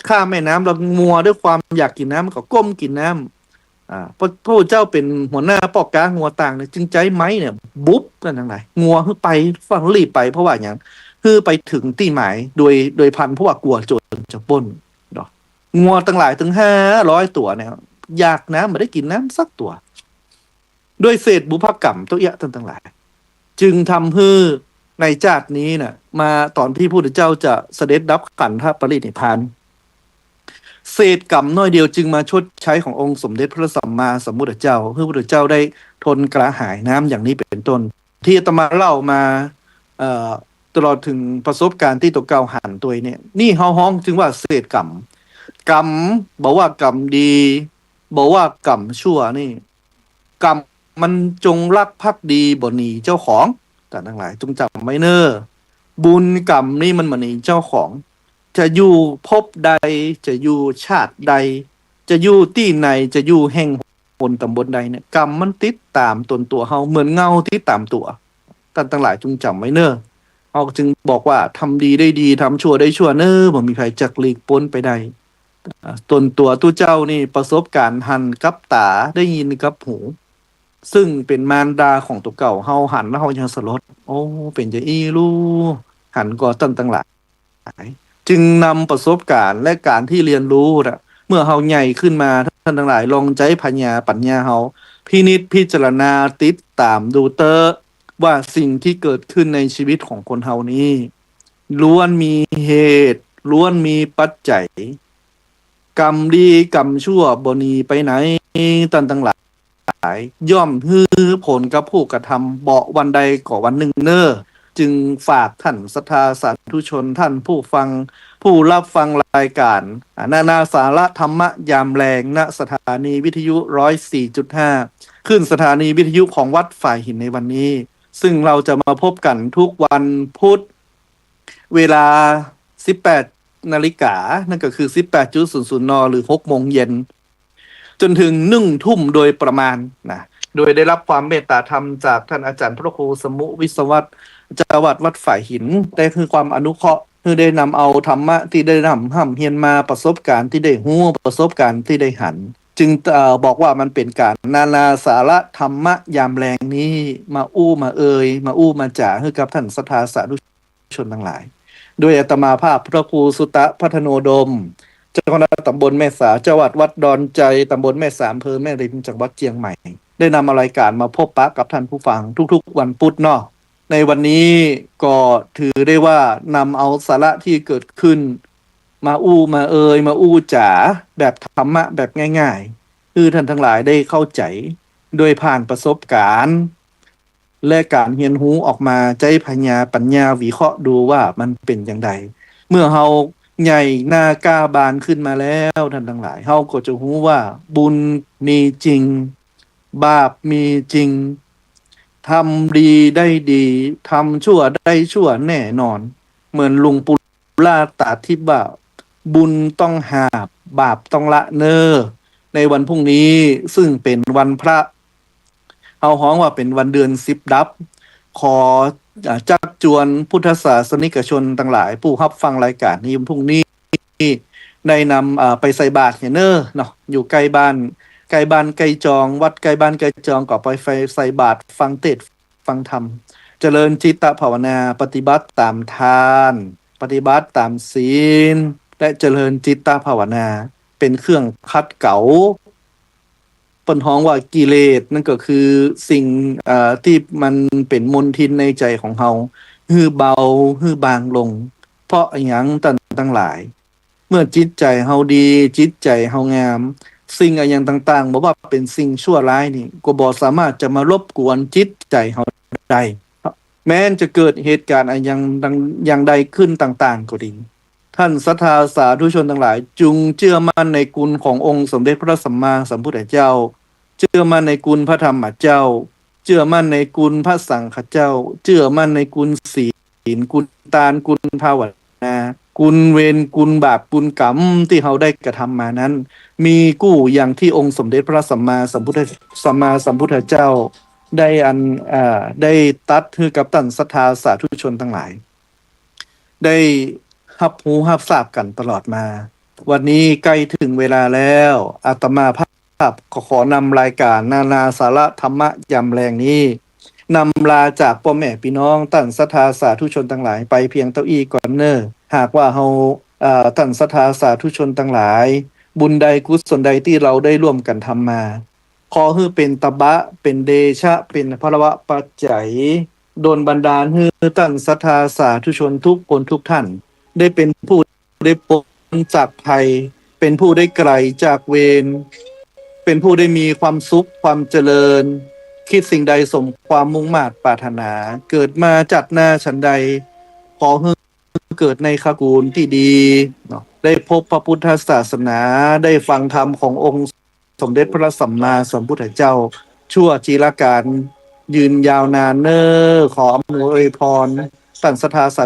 ข้ามแม่น้ำแล้ว งัวด้วยความอยากกิ๋นน้ำมันก็ก้มกิ๋นน้ำ อ่า พระ พระพุทธเจ้าเป๋นหัวหน้าป้อก๊างัวต่างเนี่ย จึงใจ๊ไม้เนี่ยบุบต้านตังหลาย งัวหื้อไป ฟั่งรีบไป เพราะว่าหยัง หื้อไปเถิงตี้หมายโดย โดยพลัน เพราะว่ากั๋วโจรจะปล้นเนาะ งัวตังหลายเถิงห้าร้อยตั๋วเนี่ย อยากน้ำ บ่ได้กิ๋นน้ำสักตั๋ว ด้วยเศษบุพก๋รรมตรงเอี้ย ต้านตังหลาย จึงทำหื้อในจาตินี้น่ะ มาต๋อนตี้พุทธเจ้าจะเสด็จดับขันธปรินิพพาน เศษก๋รรมน้อยเดียวจึงมาชดใช้ขององค์สมเด็จพระสัมมาสัมพุทธเจ้า หื้อพุทธเจ้าได้ทนกระหายน้ำอย่างนี้เป๋นต้น ตี้อาตมาเล่ามา เอ่อ ตลอดเถิงประสบก๋ารณ์ตี้ตั๋วเก่าหันตวยเนี่ย นี่เฮาฮ้องจึงว่าเศษก๋รรม ก๋รรม บ่ว่ากรรมดี บ่ว่ากรรมชั่วนี่ กรรมมันจงรักภักดีบ่หนีเจ้าของ ต้านตังหลายจงจ๋ำไว้เน่อ บุญกรรมนี่มันบ่หนีเจ้าของ จะอยู่ภพใด จะอยู่ชาติใด จะอยู่ตี้ไหน จะอยู่แห่งหนต๋ำบลใดเนี่ย กรรมมันติดต๋ามตนตั๋วเฮาเหมือนเงาติดต๋ามตั๋ว ต้านตังหลายจงจ๋ำไว้เน่อ เฮาจึงบอกว่า ทำดีได้ดี ทำชั่วได้ชั่วเน่อ บ่มีใผจักหลีกป๊นไปได้ อ่า ตนตั๋วตุ๊เจ้านี่ประสบก๋ารหันกับต๋า ได้ยินกับหู ซึ่งเป๋นมารดาของตั๋วเก่า เฮาหันแล้วเฮายังสลด โอ้ เป๋นจาอี้ลู หันก่อต้านตังหลาย จึงนำประสบก๋ารณ์และก๋านตี้เรียนรู้น่ะ เมื่อเฮาใหญ่ขึ้นมา ต้านตังหลายลองใจ๊ผญาปั๋ญญาเฮา พินิจพิจารณาติดต๋ามดูเต๊อะ ว่าสิ่งตี้เกิดขึ้นในชีวิตของคนเฮานี้ ล้วนมีเหตุ ล้วนมีปัจจัย กรรมดีกรรมชั่วบ่หนีไปไหน ต้านตังหลาย ย่อมหื้อผลกับผู้กระทำ เบาะวันใดก็วันนึ่งเน่อ จึงฝากต้านศรัทธาสาธุชน ต้านผู้ฟัง ผู้ฮับฟังรายก๋าน อ่า นานาสาระธรรมะยามแลง ณ สถานีวิทยุร้อยสี่จุดห้า คลื่นสถานีวิทยุของวัดฝ่ายหินในวันนี้ ซึ่งเฮาจะมาพบกั๋นทุกวันพุธ เวลา สิบแปดนาฬิกา นั่นก็คือ สิบแปดจุดศูนย์ศูนย์ น. หรือ หกโมงเย็น จ๋นเถิง หนึ่งทุ่มโดยประมาณนะ โดยได้ฮับความเมตต๋าธรรมจากต้านอาจ๋ารย์พระครูสมุห์ วิศวัตร เจ้าอาวาสวัดฝ่ายหิน ได้หื้อความอนุเคราะห์ หื้อได้นำเอาธรรมะตี้ได้ร่ำ ร่ำเฮียนมา ประสบก๋ารณ์ตี้ได้ฮู้ ประสบก๋ารณ์ตี้ได้หัน จึง เอ่อ บอกว่ามันเป๋นก๋านนานาสาระธรรมะยามแลงนี้ มาอู้มาเอย มาอู้มาจ๋าหื้อกับต้านศรัทธาสาธุ ชนตังหลาย โดยอาตมาภาพพระครูสุตะพัฒโนดม เจ้าคณะต๋ำบลแม่สา เจ้าอาวาสวัดดอนไจ ต๋ำบลแม่สา อำเภอแม่ริม จังหวัดเจียงใหม่ ได้นำเอารายก๋านมาพบปะกับต้านผู้ฟังทุกๆวันพุธเนาะ ในวันนี้ก็ถือได้ว่านำเอาสาระตี้เกิดขึ้น มาอู้มาเอย มาอู้จ๋าแบบธรรมะแบบง่ายๆ หื้อต้านตังหลายได้เข้าใจ๋ โดยผ่านประสบก๋ารณ์ และก๋านเฮียนฮู้ออกมา ใจ๊ผญาปั๋ญญาวิเคราะห์ดูว่ามันเป๋นจาใด เมื่อเฮาใหญ่หน้ากล้าบานขึ้นมาแล้ว ต้านตังหลาย เฮาก็จะฮู้ว่าบุญมีจริง บาปมีจริง ทำดีได้ดี ทำชั่วได้ชั่วแน่นอน เหมือนหลวงปู่ล่าต๋าทิพย์ว่า บุญต้องหาบ บาปต้องละเน่อ ในวันพรุ่งนี้ซึ่งเป๋นวันพระ เฮาฮ้องว่าเป๋นวันเดือนสิบดับ ขอ อ่า จักจวนพุทธศาสนิกชนตังหลาย ผู้ฮับฟังรายก๋านนี้ วันพรุ่งนี้ได้นำ อ่า ไปใส่บาตรเหียเน่อเนาะ อยู่ใก้บ้าน ใก้บ้านใก้จอง วัดใก้บ้านใก้จอง ก็ไปใส่บาตร ฟังเตสน์ ฟังธรรม เจริญจิตตภาวนา ปฏิบัติต๋ามทาน ปฏิบัติต๋ามศีล และเจริญจิตตภาวนา เป๋นเครื่องขัดเก๋า เปิ้นฮ้องว่ากิเลส นั่นก็คือสิ่ง เอ่อ ตี้มันเป๋นมลทินในใจ๋ของเฮา หื้อเบา หื้อบางลง เพราะอะหยัง ต้านตังหลาย เมื่อจิตใจ๋เฮาดี จิตใจ๋เฮางาม สิ่งอะหยังต่างๆ บ่ว่าเป๋นสิ่งชั่วร้ายนี่ ก็บ่สามารถจะมารบกวนจิตใจ๋เฮาได้ แม้นจะเกิดเหตุก๋ารณ์อะหยังดัง อย่างใดขึ้นต่างๆ ก็ดี ต้านศรัทธาสาธุชนตังหลาย จงเจื้อมั่นในคุณขององค์สมเด็จพระสัมมาสัมพุทธเจ้า เจื้อมั่นในคุณพระธรรมเจ้า เจื้อมั่นในคุณพระสังฆเจ้า เจื้อมั่นในคุณศีล คุณตาน คุณภาวนา คุณเวร คุณบาป คุณกรรมตี้เฮาได้กระทำมานั้น มีกู้อย่างตี้องค์สมเด็จพระสัมมาสัมพุทธ สัมมาสัมพุทธเจ้าได้อัน เอ่อ ได้ตรัสหื้อกับต้านศรัทธาสาธุชนตังหลาย ได้ฮับฮู้ฮับทราบกั๋นตลอดมา วันนี้ใก้เถิงเวลาแล้ว อาตมาภาพก็ขอนำรายก๋านนานาสาระธรรมะยามแลงนี้ นำลาจากป้อแม่ปี้น้องต้านศรัทธาสาธุชนตังหลายไปเพียงเต้าอี้ก่อนเน่อ หากว่าเฮา เอ่อ ต้านศรัทธาสาธุชนตังหลาย บุญใดกุศลใดตี้เฮาได้ร่วมกั๋นทำมา ขอหื้อเป๋นตบะ เป๋นเดชะ เป๋นพลวปัจจัย ดลบันดาลหื้อต้านศรัทธาสาธุชนทุกคนทุกท่าน ได้เป๋นผู้ได้ป๊นจากภัย เป๋นผู้ได้ไก๋จากเวร เป๋นผู้ได้มีความสุขความเจริญ คิดสิ่งใดสมความมุ่งมาดปรารถนา เกิดมาจัดหน้าฉันใด ขอหื้อเกิดในตระกูลตี้ดีเนาะ ได้พบพระพุทธศาสนา ได้ฟังธรรมขององค์ สมเด็จพระสัมมาสัมพุทธเจ้า ชั่วจีรกาล ยืนยาวนานเน่อ ขออำนวยอวยพร ต้านศรัทธาสา